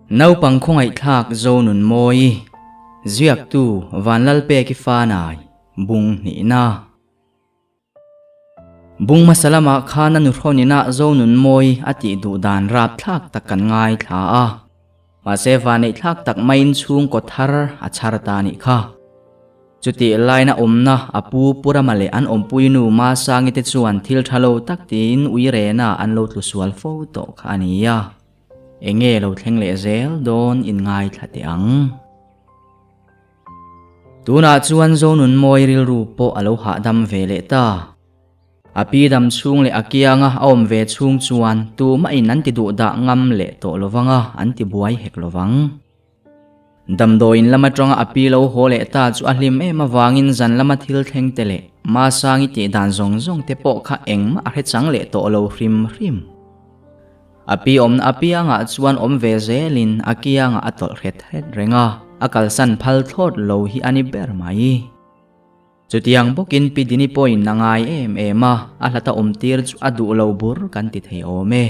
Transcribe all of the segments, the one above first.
Naupang khawngaihthlak Zonunmawi, Ziaktu Vanlalpeki Fanai, Bung hnihna. Bung hmasa lamah khan a nuhrawnina Zonunmawi a tih duh dan rapthlak tak kan ngaithla a. Mahse vaneihthlak tak maiin chhungkaw thar a chhar ta nih kha. Chutih laina awmna a pu Purama leh an awmpuinu Masangi te chuan thil tha lo tak tiin uirena an lo tlu sual fo tawh kha a ni a. Enge lo thleng leh zel dawn in ngaithla teh ang. Tunah chuan Zonunmawi rilru pawh a lo hahdam ve leh ta. A pi dam chhung leh a kianga a awm ve chhung chuan tumahin an ti duh dah ngam leh tawh lovang a, an ti buai hek lovang. Damdawiin lam atanga a pi lo haw leh ta chu a hlim em avangin zan lama thil thleng te leh Masangi tih dan zawng zawng te pawh kha engmah a hre chang leh tawh lo hrim hrim. A pi awmna apiangah chuan awm ve zelin a kiangah a tawlh hret hret reng a, a kalsan phal thlawt lo hi a ni ber mai. Chutiang bawkin Pi Dini pawhin a ngai em em a, a hlata awmtir chu a duh lo bur kan ti thei awm e.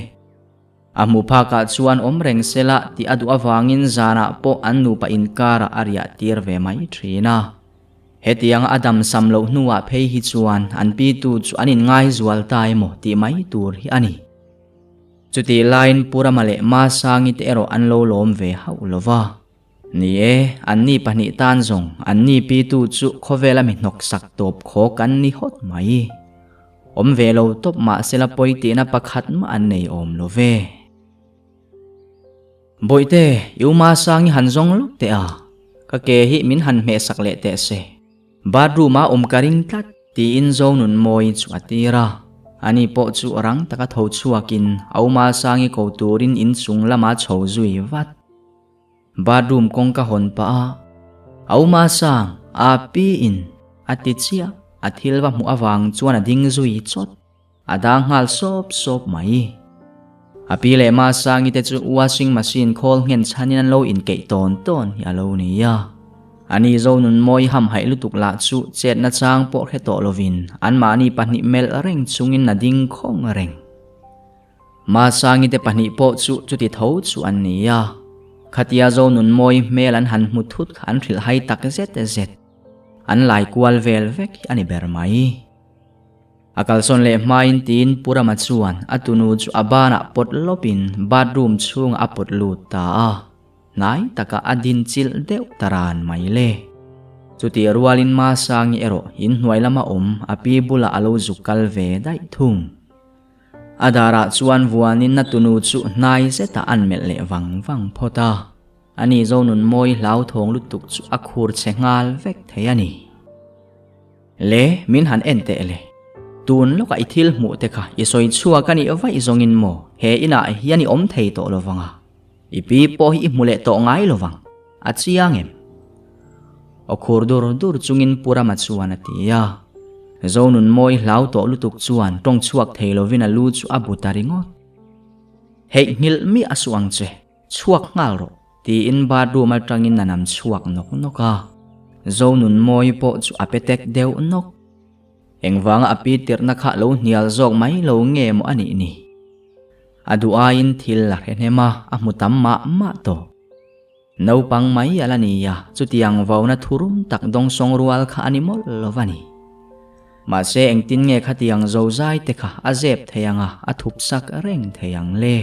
A hmuh phakah chuan awm reng sela tih a duh avangin zanah pawh an nupa inkarah a riah tir ve mai thin a. Hetianga a dam sam loh hnuah phei hi chuan an pitu chu an inngai zual ta emaw tih mai tur hi a ni. Chutih laiin Pu Rama leh Masangi te erawh an lo lawm ve hauh lo va. Ni e, anni pahnih tan zawng, anni pitu chu khawvela mi hnawk sak tawp khaw kan ni hawt mai. Awm ve lo tawp mahsela pawi tihna pakhat mah an nei awm lo ve. Bawihte, i uma sang i han zawng lawk teh a, ka ke hi min han hmeh sak leh teh se. Bathroom ah awm ka ring tlat, tiin Zonunmawi chu a tir a. Ani pawh chu rang taka tho chhuakin a uma sangi ko turin inchung lamah chho zui vat. Bathroom kawngka hawn pah a, A uma sang, a pi in a ti chiah, a thil va hmuh avang chuan a ding zui chawt, a dang nghal sawp sawp mai. A pi leh ma sangi te chu washing machine khawl nghen chhanin an lo inkeih tawn tawn hi a lo ni a. Ani Zonun mawi hamhaih lutuk lah chu chetna chang pawh hre tawh lovin anmahni pahnih melh reng chungin a ding khawng reng. Masangi te pahnih pawh chu chuti tho chu an ni a, khatia Zonunmawi hmel an han hmu thut kha an hrilh hai tak zet zet. An lai kual vel vek hi a ni ber mai. A kalsawn leh hmain tiin Pu Rama chuan a tunu chu a banah pawt lawpin bathroom chhungah a pawt lut ta a, hnai takah a din chilh deuh ta ran mai le. Chutih rualin Masangi erawh inhnuai lama awm a pi bulah a lo zuk kal ve daih thung. A darah chuan vuanin na tunu chu hnai zetah an melh leh vang vang phawt a, ani Zonunmawi hlauthawng lutuk chu a khur chhe nghal vek thei a ni. Le, min han en teh le. Tun lawkah i thil hmuh te kha i sawi chhuak a nih vaih zawngin maw he inah hian i awm thei tawh lo vang a, i pi pawh hi i hmu leh tawh ngai lo vang, a chiang em? Aw khur dur dur chungin Pu Rama chuan a ti a. Zonunmawi hlau tawh lutuk chuan tawng chhuak thei lovin a lu chu a bu ta ringawt. Heih nghilh miah a suh ang che, chhuak nghal rawh, tiin bathroom atangin a nam chhuak nawk nawk a. Zonunmawi pawh chu a pe tek deuh nawk. Engvanga a pi tirhna kha lo hnial zawk mai lo nge maw a nih ni? A duh aiin thil a hre hnem a, a hmu tam mah mah tawh. Naupang mai a la ni a, chutiang vauna thurum tak dawngsawng rual kha a ni mawlh lo va ni. Mahse engtin nge khatiang zozai te kha a zep thei ang a, a thup sak reng thei ang le?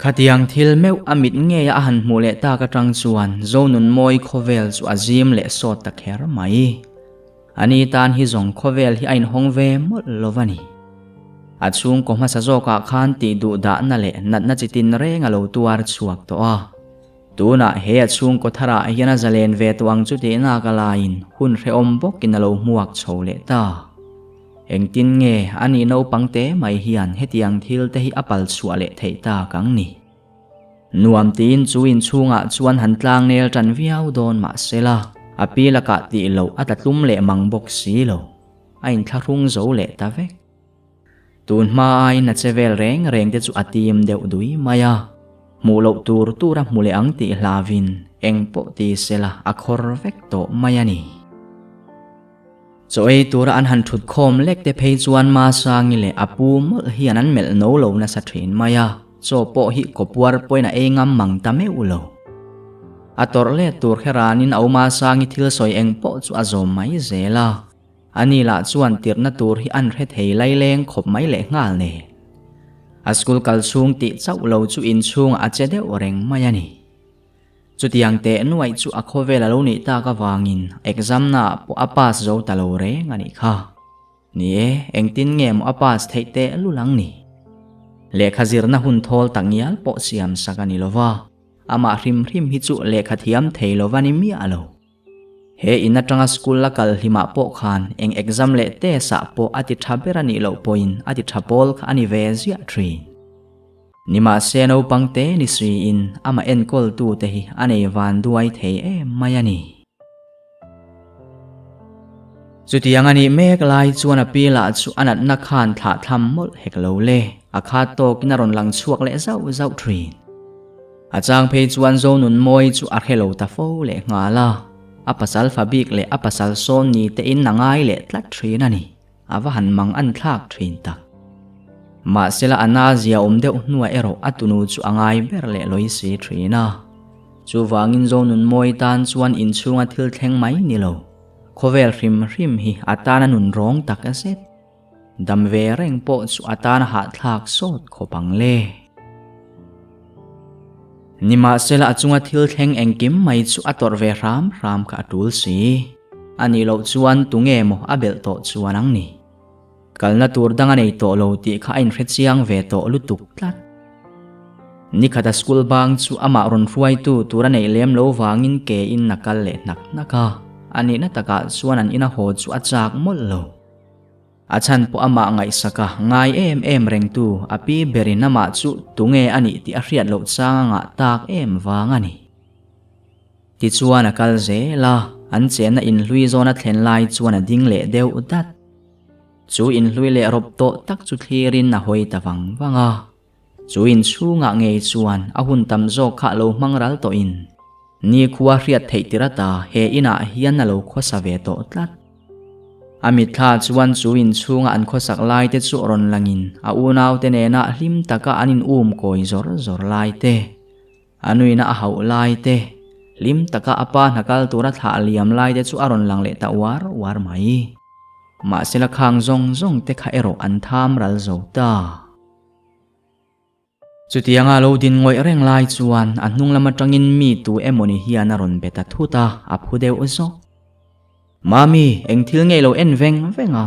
Khatiang thil meuh a mit ngeia a han hmuh leh tak atang chuan Zonunmawi khawvel chu a zim leh sawt ta kher mai. Ani tan hi zawng khawvel hi a inhawng ve mawlh lo va ni. A chhungkaw hmasa zawkah khan tih duh dahna leh natna chi tin reng a lo tuar chhuak tawh a. Tunah he a chhungkaw tharah hian a zalen ve tawh ang chu tihna ka laiin hun hrehawm bawkin a lo hmuak chho leh ta. Engtin nge ani naupang te mai hian hetiang thil te hi a pal chhuah leh theih tak ang ni? Nuam tiin chu inchhungah chuan han tlang nel tan viau dawn mah sela, a pi lakah tih loh a tlatlum leh mang bawk si lo. A inthlahrung zo leh ta vek. Tun hma aiin a che vel reng reng te chu a tim deuh dui mai a, hmuh loh tur tur a hmu leh ang tih hlavin eng pawh ti sela a khawr vek tawh mai a ni. Chaw ei tura an han thut khawm lek te phei chuan Masangi leh a pu mawlh hian an melh no lo nasa thin mai a. Chaw pawh hi kawpuar pawhin a ei ngam mang ta meuh lo. A tawrh let tur khe ranin a uma sangi thil sawi eng pawh chu a zawm mai zel a. Ani lah chuan tirhna tur hi an hre thei laileng khawp mai leh nghal nen. A school kal chhung tih chauh lo chu inchhungah a che deuh reng mai a ni. Chutiang teh nuaih chu a khawvel a lo nih tak avangin exam naah pawh a pass zo ta lo reng a nih kha. Ni e, engtin nge maw a pass theih teh lul ang ni? Lehkha zirna hun thawl tak ngial pawh siam sak a ni lo va, amah hrim hrim hi chu lehkha thiam thei lo va ni miah lo. He in atanga school a kal hlimah pawh khan eng exam leh test ah pawh a ti tha ber a nih loh pawhin a ti tha pawl kha a ni ve ziah thin. Nimahse naupang te ni siin amah enkawl tu te hi a nei van duai thei em mai a ni. Chutiang a nih mek lai chuan a pi lah chu a natna khan thlah thlam mawlh hek lo le, a khat tawkin a rawn lang chhuak leh zauh zauh thin. A chang phei chuan Zonunmawi chu a hre lo ta fo leh nghal a, a pasal fa bik leh a pasal sawn ni te in a ngai leh tlat thin a ni, a va han mang an thlak thin tak. Mahsela a na zia awm deuh hnuah erawh a tunu chu a ngai ber leh lawi si thin a. Chuvangin Zonunmawi tan chuan inchhunga thil thleng mai ni lo, khawvel hrim hrim hi a tana nun rawng tak zet. Dam ve reng pawh chu a tan a hahthlak sawt khawp ang le. Nimahsela a chunga thil thleng engkim mai chu a tawrh ve hram hram kha a tul si. A nih loh chuan tunge maw a belh tawh chuan ang ni. Kalna tur dang a nei tawh lo tih kha a inhre chiang ve tawh lutuk tlat. Nikhata school bang chu amah rawn hruaitu tur a neih lem lo vangin ke in a kal leh hnak hnak a, a nihna takah chuan an ina haw chu a chak mawlh lo. A chhan pawh amah ngaihsak a, ngai em em rengtu a pi berin amah chu tunge a nih tih a hriat loh chang a ngah tak em vang a ni. Tichuan a kal zel a, an chenna inhlui zawn a thlen lai chuan a ding leh deuh dat. Chu inhlui leh rawp tawh tak chu thlirin a hawi ta vang vang a. Chu inchhungah ngei chuan a hun tam zawk kha lo hmang ral tawhin nikhua hriat theih tir ata he inah hian a lo khawsa ve tawh tlat. A mitthla chuan chu inchhunga an khawsak lai te chu rawn langin a unaute nena hlim taka an in um kawi zawr zawr lai te, a nuina a hauh lai te, hlim taka a pa hna kal tura thlah liam lai te chu a rawn lang leh ta uar uar mai. Mahsela khang zawng zawng te kha erawh an tham ral zo ta. Chutianga lo din ngawih reng lai chuan a hnung lam atangin mi tu emawni hian a rawn be ta thut a, a phu deuh zawk. Mami, eng thil nge i lo en veng veng a?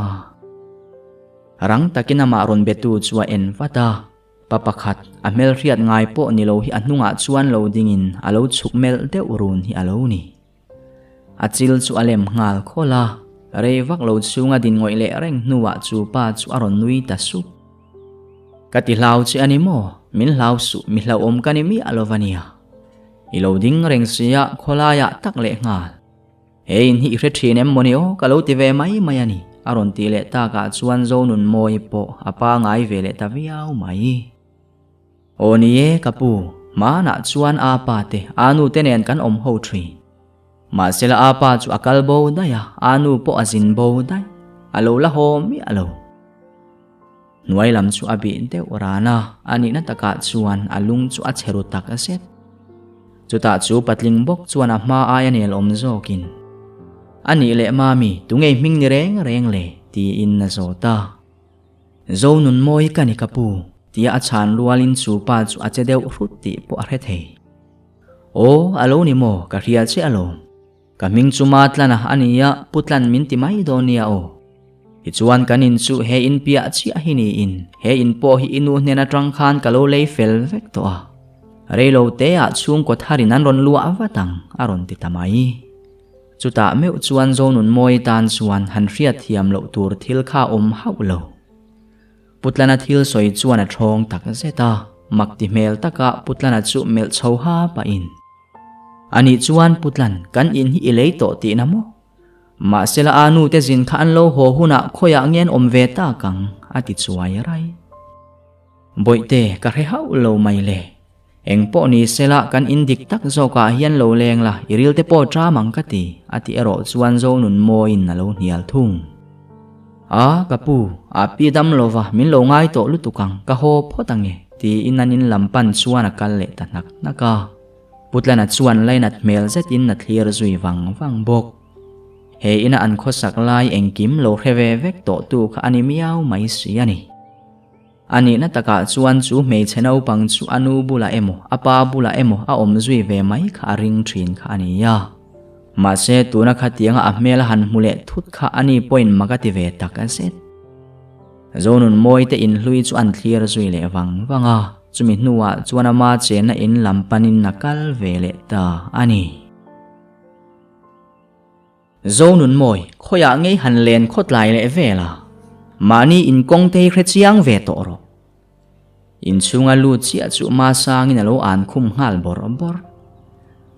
Rang takin amah rawn betu chu a en vat a, pa pakhat a hmelhriat ngai pawh ni lo hi a hnungah chuan lo dingin a lo chhuk melh deuh run hi a lo ni. A chil chu a lem nghal khawlh a, rei vak lo chhunga din ngawih leh reng hnuah chu pa chu a rawn nui ta sup. Ka ti hlau che a ni maw? Min hlau suh, mi hlauhawm ka ni miah lo va nia. I lo ding reng sia, khawlaiah tak leh nghal. He in hi i hre thin em maw ni aw, ka lo ti ve mai mai a ni, a rawn tih leh takah chuan Zonunmawii pawh a pangai ve leh ta viau mai. Aw ni e ka pu, hmanah chuan a pa te, a nu te nen kan awm ho thin. Mahsela a pa chu a kal bo daih a, a nu pawh a zin bo daih, a lo la haw miah lo. Hnuai lam chu a bih deuh ran a, a nihna takah chuan a lung chu a che ru tak zet. Chutah chu patling bawk chuan a hma aia nel awm zawkin, A nih leh mami, tunge hming ni reng reng le? tiin a zawt a. Zonunmawi ka ni ka pu, tia a chhan rualin chu pa chu a che deuh hrut tih pawh a hre thei. Aw, a lo ni maw, ka hria che alawm. Ka hming chu Matlana a nia, Pu Tlan min ti mai dawn nia aw. Tichuan kan in chu he in piah chiah hi niin, he in pawh hi i nu hnen atang khan ka lo lei fel vek tawh a. Reilo teah chhungkaw tharin an rawn luah vat ang, a rawn ti ta mai. Chutah meuh chuan Zonunmawi tan chuan han hriat thiam loh tur thil kha awm hauh lo. Putlana thil sawi chuan a thawng tak zet a, mak ti hmel taka Putlana chu melh chho ha pahin, Anih chuan Putlan, kan in hi i lei tawh tihna maw? Mahsela a nu te zin kha an lo haw hunah khawiah nge an awm ve tak ang? a ti chuai rai. Bawihte, ka hre hauh lo mai le. Eng pawh ni sela kan in dik tak zawkah hian lo leng la, i ril te pawh ṭam ang ka ti, a ti erawh chuan Zonun mawiin a lo hnial thung. A, ka pu, a pi dam lova min lo ngai tawh lutuk ang, ka haw phawt ang e, Tiin an in lam pan chuan a kal leh ta hnak hnak a. Putlana chuan lainat hmel zetin a thlir zui vang vang bawk. He ina an khawsak lai engkim lo hre ve vek tawh tu kha a ni miau mai si a ni. A nihna takah chuan chu hmeichhe naupang chu a nu bulah emaw a pa bulah emaw a awm zui ve mai kha a ring thin kha a ni a. Mahse tuna khatianga a hmel a han hmu leh thut kha a ni pawhin mak a ti ve tak zet. Zonun mawite inhlui chu an thlir zui leh vang vang a, chumi hnuah chuan ama chenna in lam panin a kal ve leh ta a ni. Zonun mawi, khawiah ngei han len khawtlai leh vel a, mahni inkawng te hi hre chiang ve tawh rawh. Inchhunga lut chiah chu Masangin a lo an khum nghal bawrh bawrh.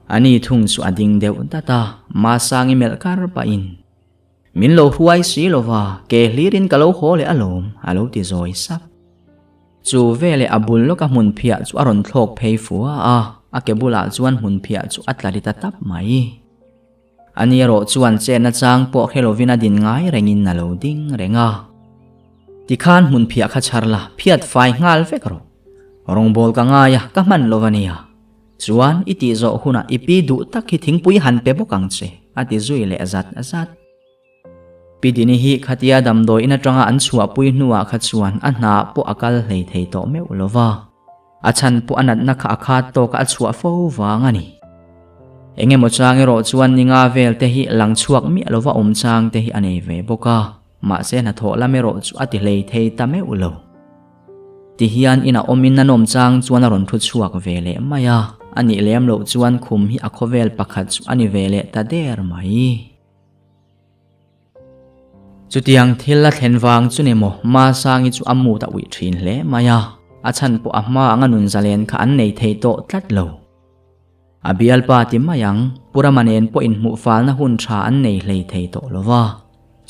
Ani thung chu a ding deuh dat a, Masangi melh kar pahin, Min lo hruai si lova, ke hlirin ka lo haw leh alawm, a lo ti zawi sap. Chu veleh a bul lawka hmun phiah chu a rawn thlawk phei fua a, a ke bulah chuan hmun phiah chu a tla ri ta tap mai. Ani erawh chuan chetna chang pawh hre lovin a din ngai rengin a lo ding reng a. Tikhan hmun phiah kha chhar la, phiat fai nghal vek rawh. Rawngbawl ka ngai a, ka hman lo a nia. Chuan i tih zawh hunah i pi duh tak hi thingpui han pe bawk ang che, a ti zui leh zat zat. Pi Dini hi khatia damdawi in atanga an chhuahpui hnuah kha chuan a hna pawh a kal hlei thei tawh meuh lo va. A chhan pawh a natna kha a khat tawka a chhuah fo vang a ni. Eng emaw chang erawh chuan ninga vel te hi lang chhuak miah lova awm chang te hi a nei ve bawk a, mahse hnathawh lam erawh chu a ti hlei thei ta meuh lo. Ti hian inah awmin a nawm chang chuan a rawn thu chhuak ve leh mai a, a nih lem loh chuan khum hi a khawvel pakhat chu a ni ve leh ta der mai. Chutiang thil a thlen vang chu ni maw Masangi chu a mut a uih thin hle mai a, a chhan pawh a hma anga nun zalen kha an nei thei tawh tlat lo. A bialpa ti mai ang, Pu Rama nen pawh inhmuh falna hun tha an nei hlei thei tawh lo va,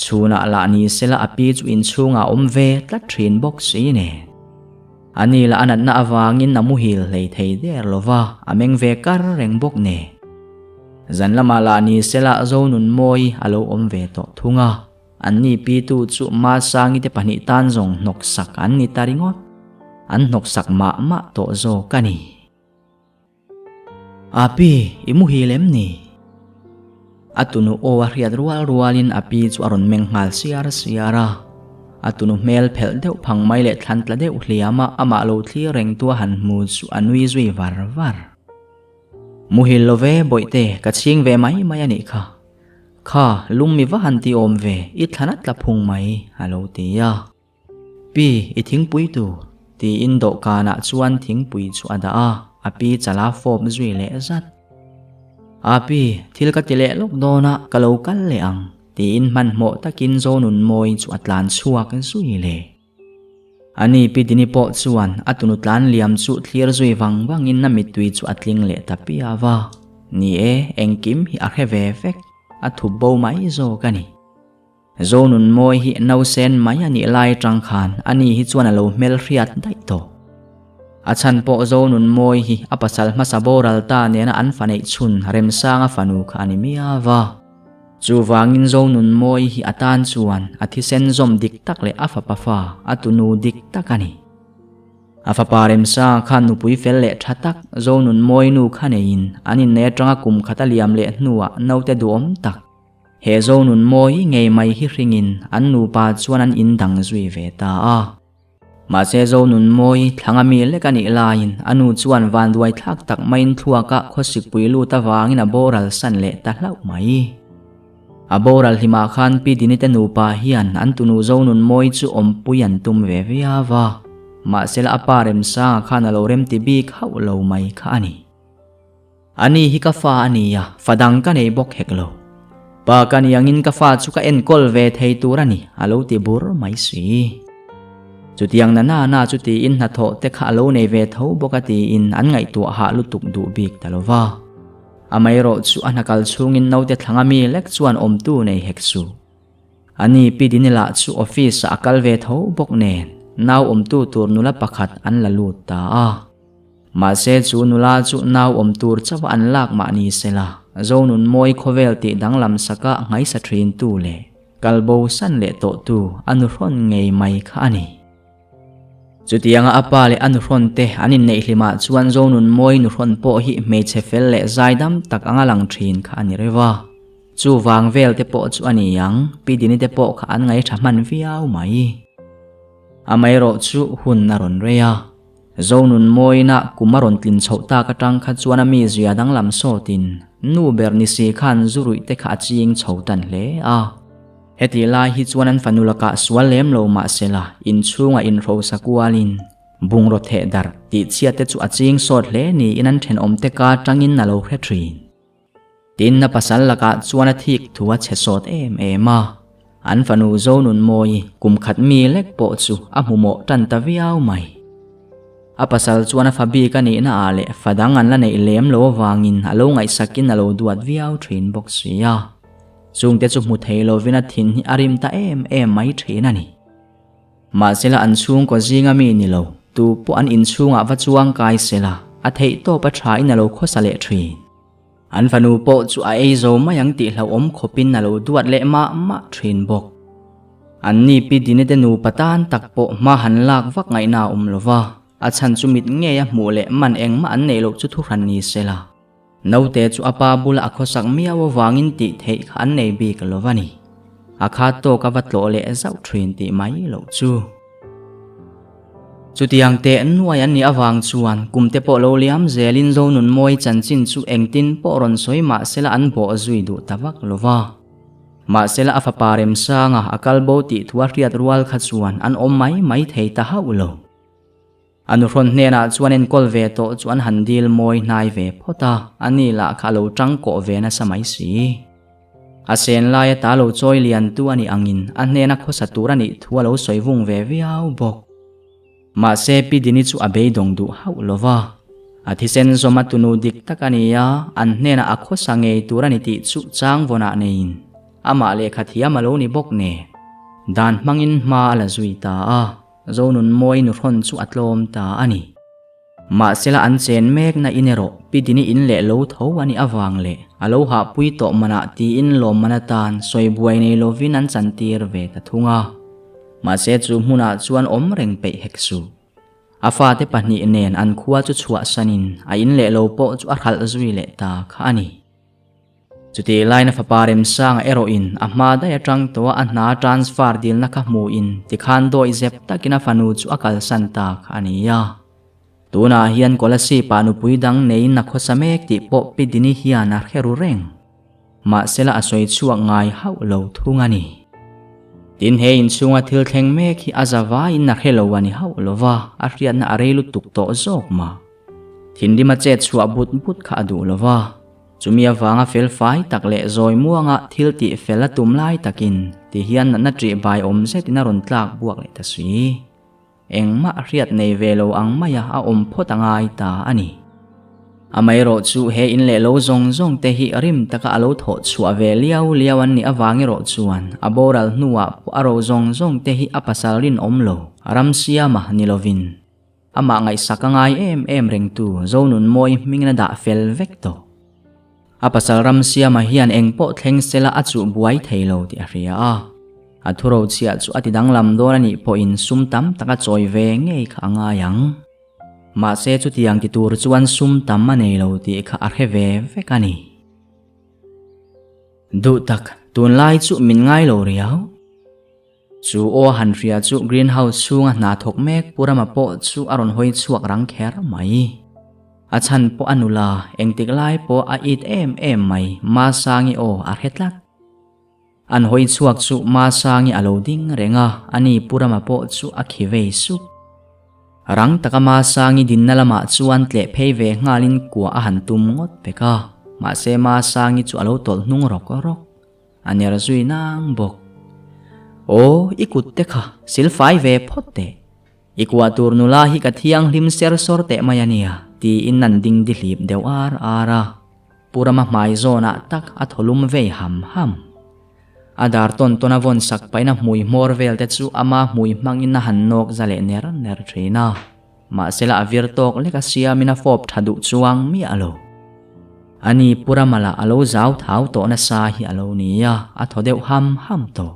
chhunah lah ni sela a pi chu inchhungah a awm ve tlat thin bawk si nen. A ni lah a natna avangin a muhil hlei thei der lo va, a meng ve kar reng bawk nen. Zan lamah lah ni sela Zonunmawi a lo awm ve tawh thung a, an ni pitu chu Masangi te pahnih tan zawng hnawksak an ni ta ringawt. An hnawksak mah mah tawh zawk a ni. A pi, i muhil em ni? A tunu aw a hriat rual rualin a pi chu a rawn meng nghal siar siar a. A tunu hmel phelh deuh phang mai leh thlan tla deuh hliam a amah lo thlir reng tu a han hmu chu a nui zui var var. Muhil lo ve bawihte ka chhing ve mai mai a nih kha. Kha lung mi va han ti awm ve i thlan a tla phung mai a lo ti a. Pi i thingpui tur tiin dawhkanah chuan thingpui chu a dah a, a pi chala fawp zui leh zat. A pi thil ka ti leh lawk dawn a ka lo kal leh ang tiin hmanhmawh takin Zonunmawi chu a tlan chhuak zui leh. Ani Pi Dini pawh chuan a tunu tlan liam chu thlir zui vang vangin a mittui chu a tling leh ta piau a. Ni e, engkim hi a hre ve vek, a thup bo mai zawk a ni. Zonunmawi hi nausen mai a nih lai atang khan ani hi chuan a lo hmelhriat daih tawh. A chhan pawh Zonunmawi hi a pasal hmasa boral ta nena an fa neih chhun Remsanga fanu kha a ni miau a. Chuvangin Zonunmawi hi a tan chuan a thisen zawm dik tak leh a fapa fa a tunu dik tak a ni. A fapa Remsa khan nupui fel leh tha tak Zonunmawi nu kha neiin an innei atanga kum khat a liam leh hnuah naute duhawm tak he Zonunmawi ngei mai hi hringin an nupa chuan an indang zui ve ta a. Mahse Zonunmawi thlanga mi lek a nih laiin a nu chuan vanduai thlak tak maiin thluaka khawsikpui lut avangin a boral san leh ta hlauh mai. A boral hlimah khan Pi Dinite nupa hian an tunu Zonunmawi chu awmpui an tum ve viau a, mahsela a pa Remsanga khan a lo remti bik hauh lo mai kha a ni. Ani hi ka fa a ni a, fa dang ka nei bawk hek lo. Pa ka ni angin ka fa chu ka enkawl ve thei tur a ni, a lo ti bur mai si. Chutiang na na na chu tiin hnathawh te kha a lo nei ve tho bawk a tiin an ngaihtuah hah lutuk duh bik ta lo va. Amaherawh chu a hnakal chhungin naute thlanga mi lek chuan awmtu nei hek suh. Ani Pi Dinila chu office ah a kal ve tho bawk nen nau awmtu tur nula pakhat an la lut ta a. Mahse chu nula chu nau awm tur chauh an lak mah ni sela, Zonunmawi khawvel tih danglam saka nghaisa thin tu leh kalbo san leh tawh tu a nu hrawn ngei mai kha a ni. Chutianga a pa leh a nuhrawn te an inneih hlimah chuan Zonunmawii nuhrawn pawh hi hmeichhe fel leh zaidam tak anga lang thin kha a ni reuh a. Chuvang vel te pawh chu a ni ang, Pi Dini te pawh kha an ngaihṭha hman viau mai. Amaherawhchu hun a rawn rei a. Zonunmawina kum a rawn tlin chhoh tak atang kha chuan a mizia danglam sawtin nu ber ni si khan zu ruih te kha a ching chho tan hle a. Hetih lai hi chuan an fanu lakah sual lem lo mahsela inchhungah inhrosa kualin bungraw theh darh tih chhiat te chu a ching sawt hle niin an thenawmte ka tangin a lo hre thin. Tin, a pasal lakah chuan a thik thu a chhe sawt em em a, an fanu Zonunmawii kum khat mi lek pawh chu a hmu mawh tan ta viau mai. A pasal chuan a fa bik a nihna ah leh fa dang an la neih lem lo avangin a lo ngaihsakin a lo duat viau thin bawk si a. Chungte chu hmu thei lovin a thin hi a rim ta em em mai thin a ni. Mahsela an chhungkaw zinga mi ni lo, tu pawh an inchhungah va chuang kai sela, a theih tawp a tha in a lo khawsa leh thin. An fanu pawh chu a ei zo mai ang tih hlauhawm khawpin a lo duat leh mah mah thin bawk. An ni Pi Dinete nupa tan tak pawh hma han lak vak ngaihna a awm lo va, a chhan chu mit ngei a hmuh leh man engmah an neih loh chu thuhran ni sela. Naute chu a pa bula a khawsak miau avangin tih theih kha an nei bik lo va ni. A khat tawk a va tlawh leh zauh thin tih mai loh chu. Chutiang teh nuai an nih avang chuan kum te pawh lo liam zelin Zonunmawii chanchin chu engtin pawh rawn sawi mahsela an bawh zui duh ta vak lo va. Mahsela a fapa Remsanga a kal bo tih thu a hriat rual kha chuan an awm mai mai thei ta hauh lo. A nuhrawn hnenah chuan enkawl ve tawh chu an han dil mawi hnai ve phawt a, a ni lah kha a lo tang kawh ve nasa mai si. A sen laia ta lo chawi lian tu a nih angin a hnena khawsa tur a nih thu a lo sawi vung ve viau bawk. Mahse Pi Dini chu a beidawng duh hauh lo va, a thisen zawm a tunu dik tak a ni a, an hnenah a khawsa ngei tur a ni tih chu chang vawnah neiin amah lehkha thiam a lo ni bawk nen dan hmangin hma a la zui ta a. Zonunmawii nuhrawn chu a tlawm ta a ni. Mahsela an chen mekna in erawh Pi Dini in leh lo tho a nih avang leh a lo hahpui tawh manah tiin lawmman atan sawi buai nei lovin an chantir ve ta thung a. Mahse chu hmunah chuan awm reng peih hek suh. A fate pahnih nen an khua chu chhuahsanin a in leh lo pawh chu a hralh zui leh ta kha a ni. Chutih laina fapa Remsanga erawhin a hma daih atang tawha a hna transfer dilna kha hmuhin tikhan dawi zep takin a fanu chu a kalsan ta kha a ni a. Tunah hian Kolasib-ah nupui dang neiin a khawsa mek tih pawh Pi Dini hian a hre ru reng. Mahsela a sawi chhuak ngai hauh lo thung a ni. Tin he inchhunga thil thleng mek hi a zavaiin a hre lo a ni hauh lova, a hriatna a rei lutuk tawh zawk mah. Thinrim a chet chhuah but but kha a duh lova. Chumi avanga fel fai tak leh zawi muanga thil tih fel a tum lai takin ti hian natna ṭih bai awm zetin a rawn tlak buak leh ta si. Engmah a hriat nei ve lo ang maia a awm phawt a ngai ta a ni. Amaherawh chu he in leh lo zawng zawng te hi rim taka a lo thawh chhuah ve liau liau an nih avang erawh chuan a boral hnuah pawh a ro zawng zawng te hi a pasal rinawm lo, ram siama ni lovin. Amah ngaihsak a ngai em em rengtu Zonunmawii hmingin a dah fel vek tawh. A pasal Ramsiama hian eng pawh thleng sela a chuh buai thei lo tih a hria a. A thuro chhiah chu a ti danglam dawn a nih pawhin sum tam tak a chawi ve ngei kha a ngai ang. Mahse chutiang ti tur chuan sum tam a nei lo tih kha a hre ve vek a ni. Duh tak, tunlai chu min ngai lo riau. Chu aw han hria chu greenhouse chhunga hna thawk mek Pu Rama pawh chu a rawn hawi chhuak rang kher mai. A chhan pawh a nula, engtik lai pawh a it em em mai, Masangi aw a hre tlat. An hawi chhuak chu Masangi a lo ding reng a, ani Pu Rama pawh chu a khi vei sup. Rang taka Masangi dinna lamah chuan tleh phei ve nghalin kua a han tum ngawt pek a, mahse Masangi chu a lo tawlh hnung rawk rawk. A ner zui nang bawk. Aw, i kut te kha sil fai ve phawt teh. I kuah tur nula hi ka thianghlim ser sawr teh mai a nia, tiin an ding dihlip deuh ar ar a. Pu Rama hmai zawnah tak a thaw lum vei ham ham. A dar tawn tawn a vawn sak pahin a hmui hmawr vel te chu ama hmui hmangin a han nawk za leh ner ner thin a. Mahsela a vir tawk lek a siamin a fawp tha duh chuang miah lo. Ani Pu Rama lah a lo zau thau tawh nasa hi a lo ni a, a thaw deuh ham ham tawh.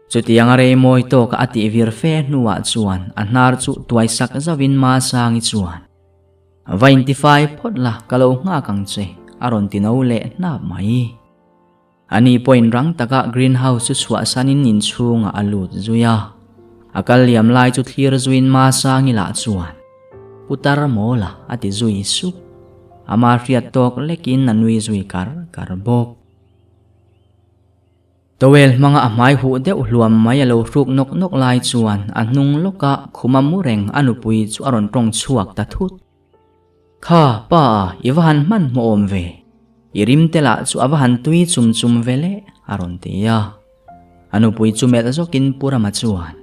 Chutianga rei mawi tawka a tih vir fe hnuah chuan a hnar chu tuai sak zauhin Masangi chuan, Va intifai phawt la, ka lo nghak ang che, a rawn ti no leh hnap mai. Ani pawhin rang taka greenhouse chu chhuahsanin inchhungah a lut zui a. A kal liam lai chu thlir zuiin Masangi lah chuan, Putar maw la, a ti zui sup. Ama hriat tawk lekin a nui zui kar kar bawk. Towel hmanga a hmai huh deuh hluam mai a lo hruk nawk nawk lai chuan a hnung lawka khuma mu reng a nupui chu a rawn tawng chhuak ta thut. Kha, pa, i va han hmanhmawh awm ve. I rim te lah chu a va han tui chum chum ve le, a rawn ti a. A nupui chu melh zawkin Pu Rama chuan,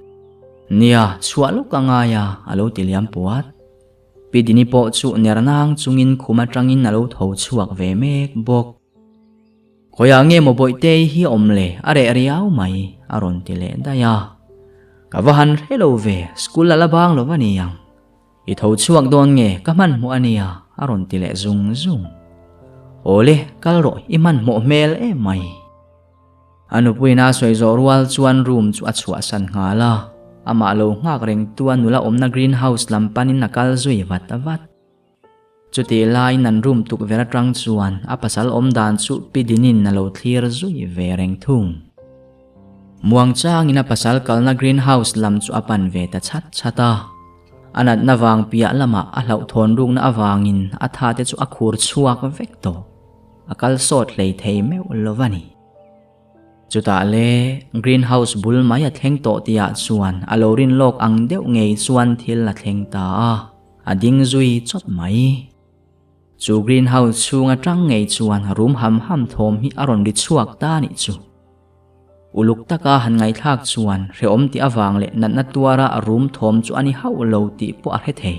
Nia, chhuah lawk a ngai a, a lo ti liam puat. Pi Dini pawh chu ner nang chungin khum atangin a lo tho chhuak ve mek bawk. Khawiah nge maw Bawihtei hi awm le, a reh riau mai, a rawn ti leh daih a. Ka va han hre lo ve, school a la bang lo va ni ang. I tho chhuak dawn nge, ka hmanhmawh a nia, a rawn ti leh zung zung. Awle, kal rawh, i hmanhmawh hmel em mai. A nupuiin a sawi zawh rual chuan room chu a chhuahsan nghal a, amah lo nghak rengtu a nula awmna greenhouse lam panin a kal zui vat vat. Chutih laiin an room tukverh atang chuan a pasal awm dan chu Pi Dinin a lo thlir zui ve reng thung. Muang changin a pasal kalna greenhouse lam chu a pan ve ta chhat chhat a. A natna vang piah lamah a hlauhthawn rukna avangin a tha te chu a khur chhuak vek tawh. A kal sawt hlei thei meuh lo a ni. Chutah le greenhouse bul mai a thleng tawh tihah chuan a lo rin lawk ang deuh ngei chuan thil a thleng ta a, a ding zui chawt mai. Chu greenhouse chhung atang ngei chuan rum ham ham thawm hi a rawn ri chhuak ta nih chu. Uluk taka han ngaihthlak chuan hrehawm tih avang leh natna tuara rum thawm chu a ni hauh lo tih pawh a hre thei.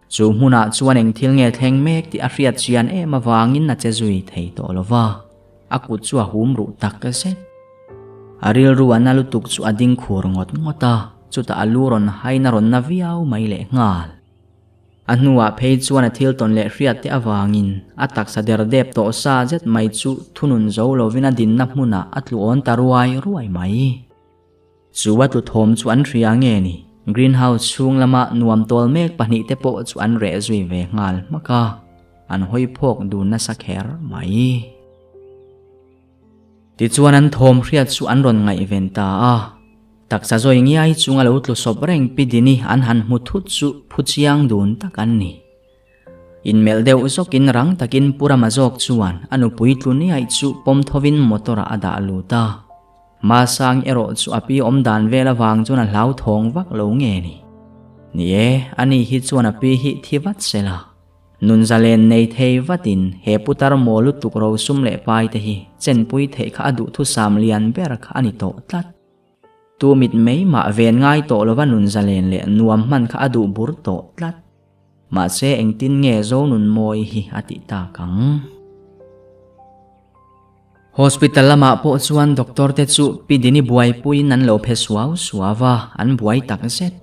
Chu hmunah chuan eng thil nge thleng mek tih a hriat chian em avangin a che zui thei tawh lo va, a kut chu a hum ruh tak zet. A rilru a na lutuk chu a ding khur ngawt ngawt a, chutah a lu rawn hain a rawn na viau mai leh nghal. A hnuah phei chuan a thil tawn leh hriat te avangin a taksa der dep tawh sa zet mai chu thunun zo lovin a dinna hmunah a tlu awn ta ruai ruai mai. Chu a tlu thawm chu an hria nge ni? Greenhouse chhung lama nuam tawl mek pahnihte pawh chu an reh zui ve nghal hmak a, an hawi phawk dun nasa kher mai. Tichuan an thawm hriat chu an rawn ngaihven ta a, taksa zawi ngiai chunga lo tlu sawp reng Pi Dini an han hmu thut chu phu chiang dun tak an ni. Inmelh deuh zawkin rang takin Pu Rama zawk chuan a nupui tlu niaih chu pawm thovin motor-ah a dah lut a. Masang erawh chu a pi awm dan vel avang chuan a hlauthawng vak lo nge ni. Ni e, ani hi chuan a pi hi thi vat se la. Nun zalen nei thei vatin he putar maw lutuk rosum leh pai te hi chenpui theih kha a duhthusam lian ber kha a ni tawh tlat. Tu mit mai mah ven ngai tawh lova nun zalen leh nuam hman kha a duh bur tawh tlat. Mahse engtin nge Zonunmawi hi a tih tak ang? Hospital lamah pawh chuan doctor te chu Pi Dini buaipuiin an lo phe suau suau a, an buai tak zet.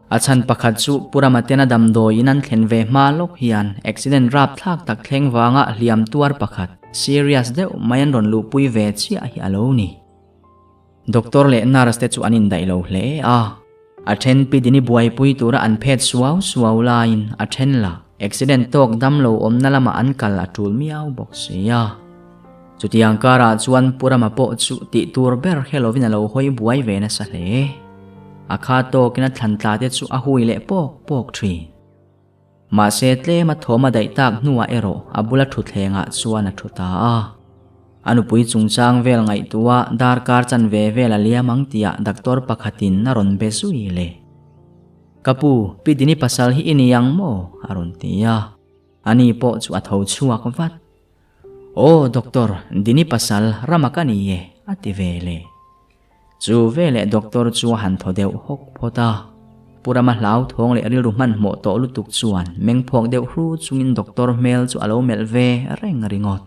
A chhan pakhat chu Pu Rama tena damdawiin an thlen ve hma lawk hian accident rapthlak tak thleng vanga hliam tuar pakhat serious deuh mai an rawn luhpui ve chiah hi a lo ni. Doctor leh nurse te chu an indaih lo hle a, a then Pi Dini buaipui tura an phet suau suau laiin a then lah accident tawk damlo awmna lamah an kal a tul miau bawk si a. Chutiang karah chuan Pu Rama pawh chu tih tur ber hre lovin a lo hawi buai ve nasa hle. A kha tawkin a thlan tla te chu a hui leh pawk pawk thin. Mahse tlema thawm a daih tak hnuah erawh a bula thutthlengah chuan a thu ta a. A nupui chungchang vel ngaihtuah darkar chanve vel a liam ang tihah doctor pakhatin a rawn be zui le. Ka pu, Pi Dini pasal hi i ni ang maw? a rawn ti a. Ani pawh chu a tho chhuak vat. Aw doctor, Dini pasal rama ka ni e, a ti ve le. Chu veleh doctor chu a han thaw deuh hawk phawt a. Pu Rama hlauthawng leh rilru hmanhmawh tawh lutuk chuan mengphawk deuh hru chungin doctor hmel chu a lo melh ve reng ringawt.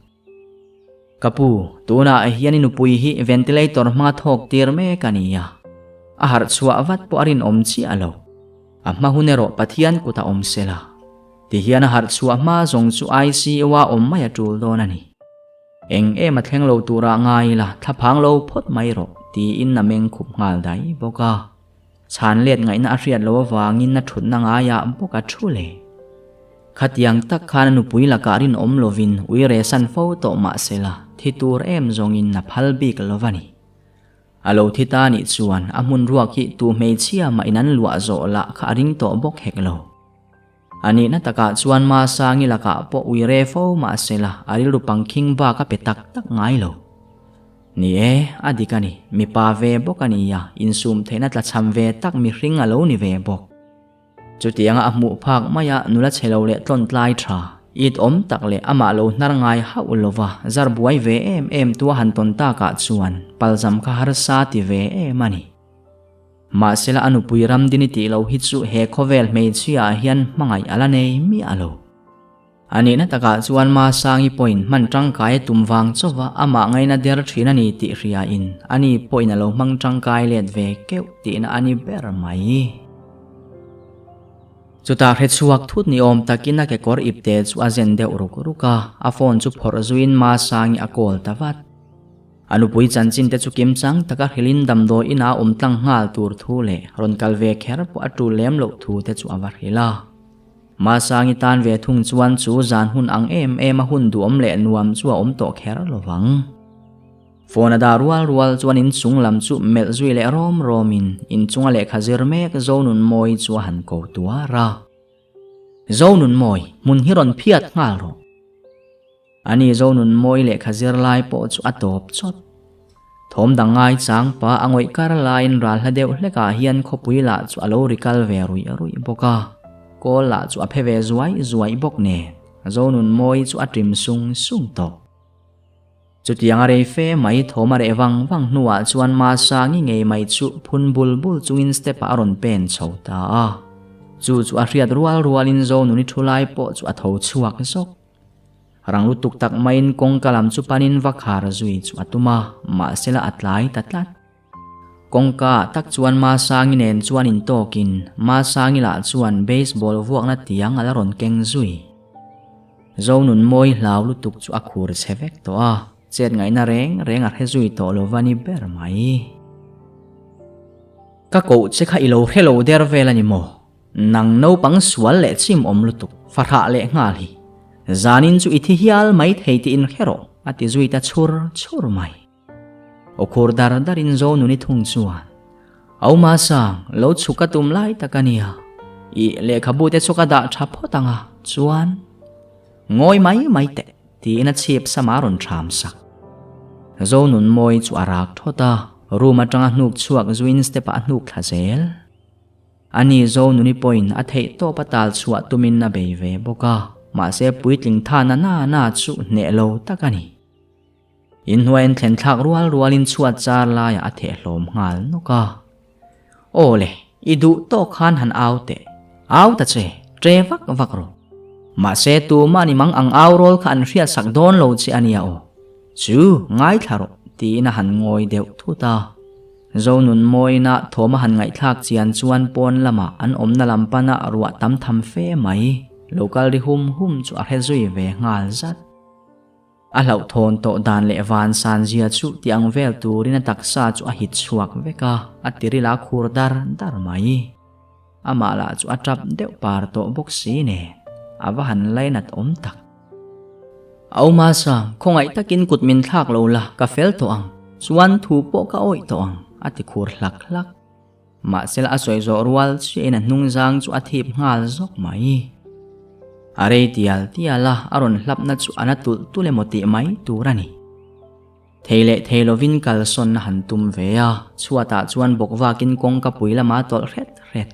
Ka pu, tunah hian i nupui hi ventilator hmanga thawk tir mek a ni a. A harh chhuah vat pawh a rinawm chiah lo. A hma hun erawh Pathian kut a awm sela. Tihian a harh chhuah hma zawng chu ICU-a awm mai a tul dawn a ni. Eng em a thleng lo turah ngai ila, thlaphang lo phawt mai rawh, Tiin a meng khup nghal dai bawk a. Chhan let ngaihna a hriat loh avangin a thutna ngaiah bawk a thu le. Khatiang tak khan a nupui lakah rinawm lovin ui resan fo tawh mah sela thi tur em zawngin a phal bik lo va ni. A lo thi ta nih chuan a hmun ruak hi tu hmeichhia mah in an luah zawh lah kha a ring tawh bawk hek lo. A nihna takah chuan Masangi lakah pawh ui re fo mah sela a rilru pangkhing bak a pe tak tak ngai lo. Ni e, a dik a ni, mipa ve bawk a nia, insum theihna tlachham ve tak mihring a lo ni ve bawk. Chutianga a hmuh phak maia nula chhe lo leh tlawn tlai tha, it awm tak leh amah lo hnar ngai hauh lova zar buai ve em em tua han tawn takah chuan palzam kha harsa ti ve em a ni. Mahsela a nupui Ramdini tih loh hi chu he khawvel hmeichhia ah hian hmangaih a la nei miah lo. A nihna takah chuan Masangi pawhin hman tangkai a tum vang chauva amah ngaina der thin a ni tih hriain ani pawhin a lo hmang tangkai let ve keuh tihna a ni ber mai. Chutah hrechhuak thut ni awm takin a kekawr ipte chu a zen deuh ruk ruk a, a phone chu phawrh zuiin Masangi a call ta vat. A nupui chanchin te chu kimchang taka hrilhin damdawi inah awm tlang nghal tur thu leh rawn kal ve kher pawh a tul lem loh thu te chu a va hrilh a. Masangi tan ve thung chuan chu zan hun ang em em a hun duhawm leh nuam chu a awm tawh kher lo vang. Phone a dah rual rual chuan inchung lam chu melh zui leh rawm rawmin inchunga lehkha zir mek Zonunmawi chu a han ko tuar a. Zonunmawi, hmun hi rawn phiat nghal rawh. Ani Zonunmawi lehkha zir lai pawh chu a tawp chawt. Thawm dang ngai chang pa a ngawih kar laiin ral hla deuh hlekah hian khawpui lah chu a lo ri kal ve ruih ruih bawk a. Kawl lah chu a phe ve zuai zuai bawk nen Zonunmawi chu a ṭim sung sung tawh. Chutiang a rei fe mai thawm a reh vang vang hnuah chuan Masangi ngei mai chu phun bul bul chungin step ah a rawn pen chho ta a. Chu chu a hriat rual rualin Zonuni thu lai pawh chu a tho chhuak zawk. Rang lutuk tak maiin kawngka lam chu panin va khar zui chu a tum a, mahsela a tlai ta tlat. Kawngka ah tak chuan Masangi nen chuan intawkin Masangi lah chuan baseball vuakna tiang a la rawn keng zui. Zonunmawi hlau lutuk chu a khur chhe vek tawh a, chet ngaihna reng reng a hre zui tawh lo va ni ber mai. Ka koh che kha i lo hre lo der vel a ni maw? Nang naupang sual leh chim awm lutuk, fahrah leh nghal hi. Zanin chu i thi hial mai thei tiin hre rawh, a ti zui ta chhur chhur mai. Aw khur dar darin Zonuni thung chuan, Au Masang, lo chhuk a tum lai tak a nia. I lehkhabu te chu ka dah tha phawt ang a, chuan. Ngawi mai mai teh, tiin a chhip sama rawn thram sak. Zonunmawi chu a rak thawt a, room atanga hnuk chhuak zuiin step ah a hnuk thla zel. Ani Zonuni pawhin a theih tawp a tal chhuah tumin a bei ve bawk a, mahse puitling tha na na na chu hneh lo tak a ni. Inhnuaiin thlen thlak rual rualin chhuat char laiah a theh hlawm nghal nawk a. Aw le, i duh tawk khan han au teh. Au ta che, ṭe vak vak rawh. Mahse tumah ni mang ang au rawl kha an hriat sak dawn lo che a nia aw. Chu, ngaithla rawh, tiin a han ngawi deuh thut a. Zonunmawina thawm a han ngaihthlak chian chuan pawn lamah an awmna lam pana ruah tam tham fe mai lo kal ri hum hum chu a hre zui ve nghal zat. A hlauhthawn tawh dan leh van san zia chu ti ang vel turin a taksa chu a hit chhuak vek a, a tiril a khur dar dar mai. Amah lah chu a tap deuh par tawh bawk si nen a va han lainat awm tak. Auma Sang, khawngaih takin kut min thlak lo la, ka fel tawh ang. Chuan thu pawh ka awih tawh ang, a ti khur hlak hlak. Mahsela a sawi zawh rual chiahin a hnungzang chu a thip nghal zawk mai. A rei tial tial a, a rawn hlapna chu a na tulh tulh emaw tih mai tur a ni. Thei leh thei lovin kalsawn a han tum ve a, chhuatah chuan bawk vakin kawngka pui lama tawlh hret hret.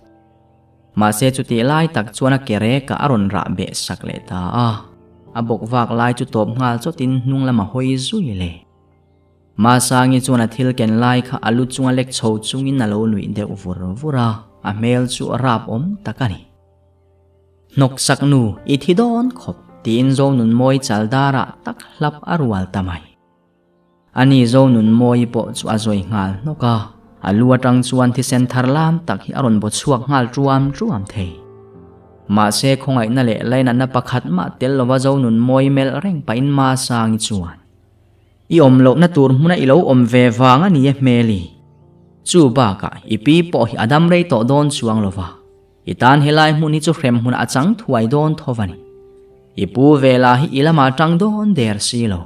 Mahse chutih lai tak chuan a ke rekah a rawn rah beh sak leh ta a, a bawk vak lai chu tawp nghal chawtin hnung lam a hawi zui le. Masangi chuan a thil ken lai kha a lu chunga lek chho chungin a lo nuih deuh vur vur a, a hmel chu a rap awm tak a ni. Hnawk sak nu, i thi dawn khawp, tiin Zonunmawi chal darah tak hlap a rual ta mai. Ani Zonunmawii pawh chu a zawi nghal hnawk a, a lu atang chuan thisen thar lam tak hi a rawn baw chhuak nghal ṭuam ṭuam thei. Mahse khawngaihna leh lainatna pakhat mah tel lova Zonunmawii melh reng pahin Masangi chuan, I awm lohna tur hmuna i lo awm ve vang a ni e hmeli. Chu bakah i pi pawh hi a dam rei tawh dawn chuang lo va, i tan helai hmun hi chu hrem hmunah a chang thuai dawn tho va ni. I pu ve lah hi i lamah tang dawn der si lo.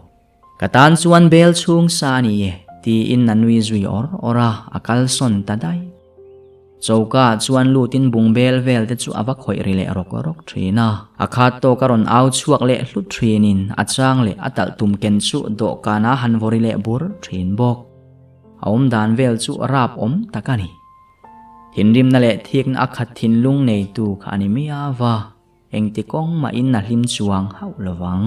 Ka tan chuan bel chhung sa a ni e, tiin a nui zui awr awr a, a kalsawn ta daih. Choka ah chuan lutin bungbel vel te chu a va khawih ri leh rawk rawk thin a, a khat tawk a rawn au chhuak leh hlut thinin a chang leh a talh tum ken chu dawhkan a han vaw ri leh bur thin bawk. A awm dan vel chu rap awm tak a ni. Thinrimna leh thikna a khat thinlung neitu kha a ni miau a. Engti kawng mahin a hlim chuang hauh lo vang.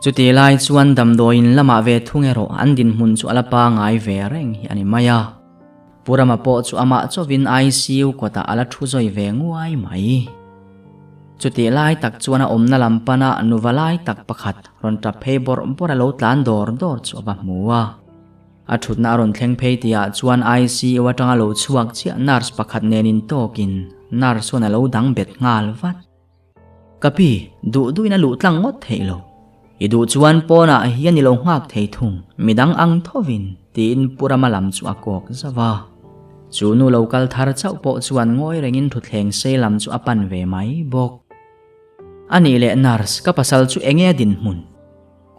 Chutih lai chuan damdawiin lamah ve thung erawh an dinhmun chu a la pangai ve reng hi a ni mai a. Pu Rama pawh chu amah chauhin ICU kawtah a la thu zawi ve nguai mai. Chutih lai tak chuan a awmna lam pana nuva lai tak pakhat rawn tap phei bawrh bawrh a lo tlan dawr dawr chu a va hmu a. A thutna a rawn thleng phei tihah chuan ICU atanga lo chhuak chiah nurse pakhat nen intawkin nurse chuan a lo dang bet nghal vat. Ka pi, duh duhin a luh tlang ngawt theih lo. I duh chuan pawnah hian i lo nghak thei thung, midang ang thovin, tiin Pu Rama lam chu a kawk zauh a. Chu nu lo kal thar chauh pawh chuan ngawi rengin thutthleng sei lam chu a pan ve mai bawk. A nih leh nurse, ka pasal chu enge a dinhmun?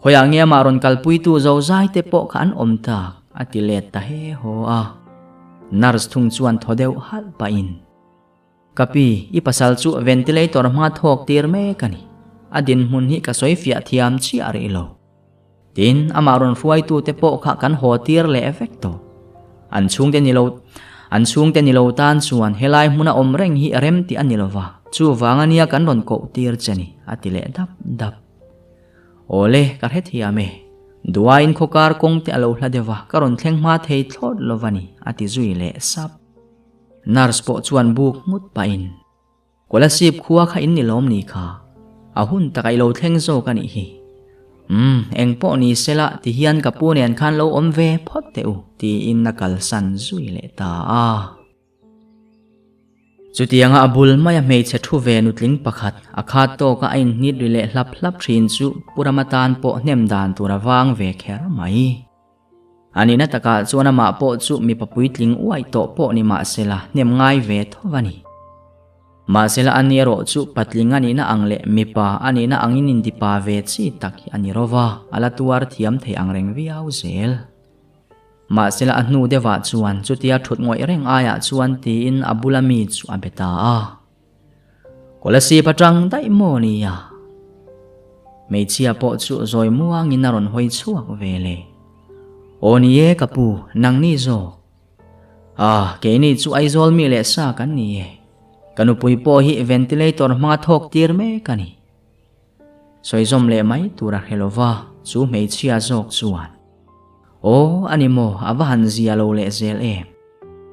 Khawiah nge amah rawn kalpuitu zozai te pawh kha an awm tak? a ti let ta he haw a. Nurse thung chuan thaw deuh halh pahin, Ka pi, i pasal chu ventilator hma thawk tir mek a ni. A dinhmun hi ka sawi fiah thiam chiah rih lo. Tin, amah rawn hruaitu te pawh kha kan haw tir leh vek tawh. An chhungte ni lo, an chhungte ni lo tan chuan helai hmuna awm reng hi rem tih a ni lo va, chuvang a nia kan rawn koh tir che ni, a ti leh dap dap. Awle, ka hrethiam e. Duaiin khawkar kawng te a lo hla deuh a, ka rawn thleng hma thei thlawt lo va ni, a ti zui leh sap. Nurse pawh chuan buk nghut pahin, Kolasib khua kha in ni lawm ni kha? A hun takah i lo thleng zawk a nih hi. Umm, eng pawh ni sela ti hian ka pu nen khan lo awm ve phawt teh u, tiin a kalsan zui leh ta a. Chutianga a bul maia hmeichhe thu ve nutling pakhat a khat tawka a inhnit ri leh hlap hlap thin chu Pu Rama tan pawh hnem dan tur a vang ve kher mai. A nihna takah chuan amah pawh chu mipa puitling uaih tawh pawh ni mahsela hnem ngai ve tho a ni. Mahsela a ni erawh chu patling a nihna ang leh mipa a nihna angin intipa ve chi tak hi a ni rova, a la tuar thiam thei ang reng viau zel. Mahsela a hnu deuhah chuan chutia thut ngawih reng aiah chuan tiin a bula mi chu a be ta a. Kolasib atang daih maw nia? Hmeichhia pawh chu zawi muangin a rawn hawi chhuak ve le. Aw ni e ka pu, nangni zawk. Ah, keini chu Aizawl mi leh sa kan ni e. Ka nupui pawh hi ventilator hmanga thawk tir mek a ni. Sawizawm leh mai tur a hre lo va, chu hmeichhia zawk chuan, Aw, a ni maw, a va han zia lo leh zel em.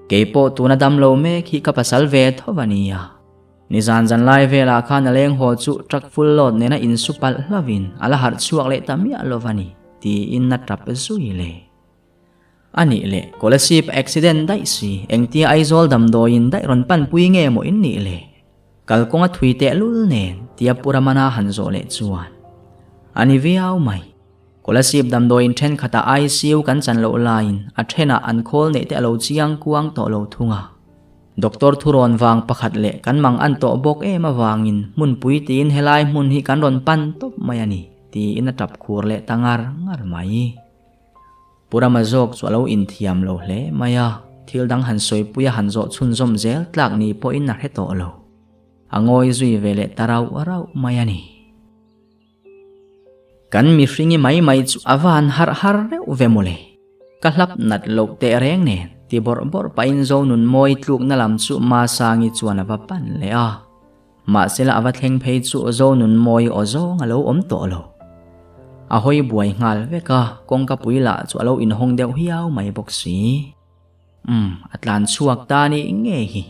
Kei pawh tuna dam lo mek hi ka pasal ve tho a nia. Nizan zan lai velah khan a leng haw chu truck full load nena insu palh hlauhin a la harh chhuak leh ta miah lo va ni, tiin a tap zui le. A nih leh, Kolasib accident daih si, engtia Aizawl damdawiin daih rawn panpui nge maw in nih le? Kalkawnga thui tehlul nen tia Pu Ramana han zawh leh chuan, A ni viau mai. Kolasib damdawiin thenkhatah ICU kan chan loh laiin a thenah an khawl neih te a lo chiang kuang tawh lo thung a. Doctor thurawn vang pakhat leh kan mang an tawh bawk em avangin hmunpui tiin helai hmun hi kan rawn pan tawp mai a ni, tiin a tap khur leh ta ngar ngar mai. Pu Rama zawk chu a lo inthiam lo hle mai a, thil dang han sawipui a han zawh chhunzawm zel tlak ni pawhin a hre tawh lo. A ngawi zui ve leh ta rauh rauh mai a ni. Kan mihringi mai mai chu a van harh har reuh ve mawle. Ka hlap nat loh teh reng nen ti bawrh bawrh pahin Zonunmawi tlukna lam chu Masangi chuan a va pan leh a. Mahsela a va thleng phei chu Zonunmawi aw zawng a lo awm tawh lo. A hawi buai nghal vek a, kawngka pui lah chu a lo inhawng deuh hiau mai bawk si. Umm, a tlan chhuak ta nih ngei hi.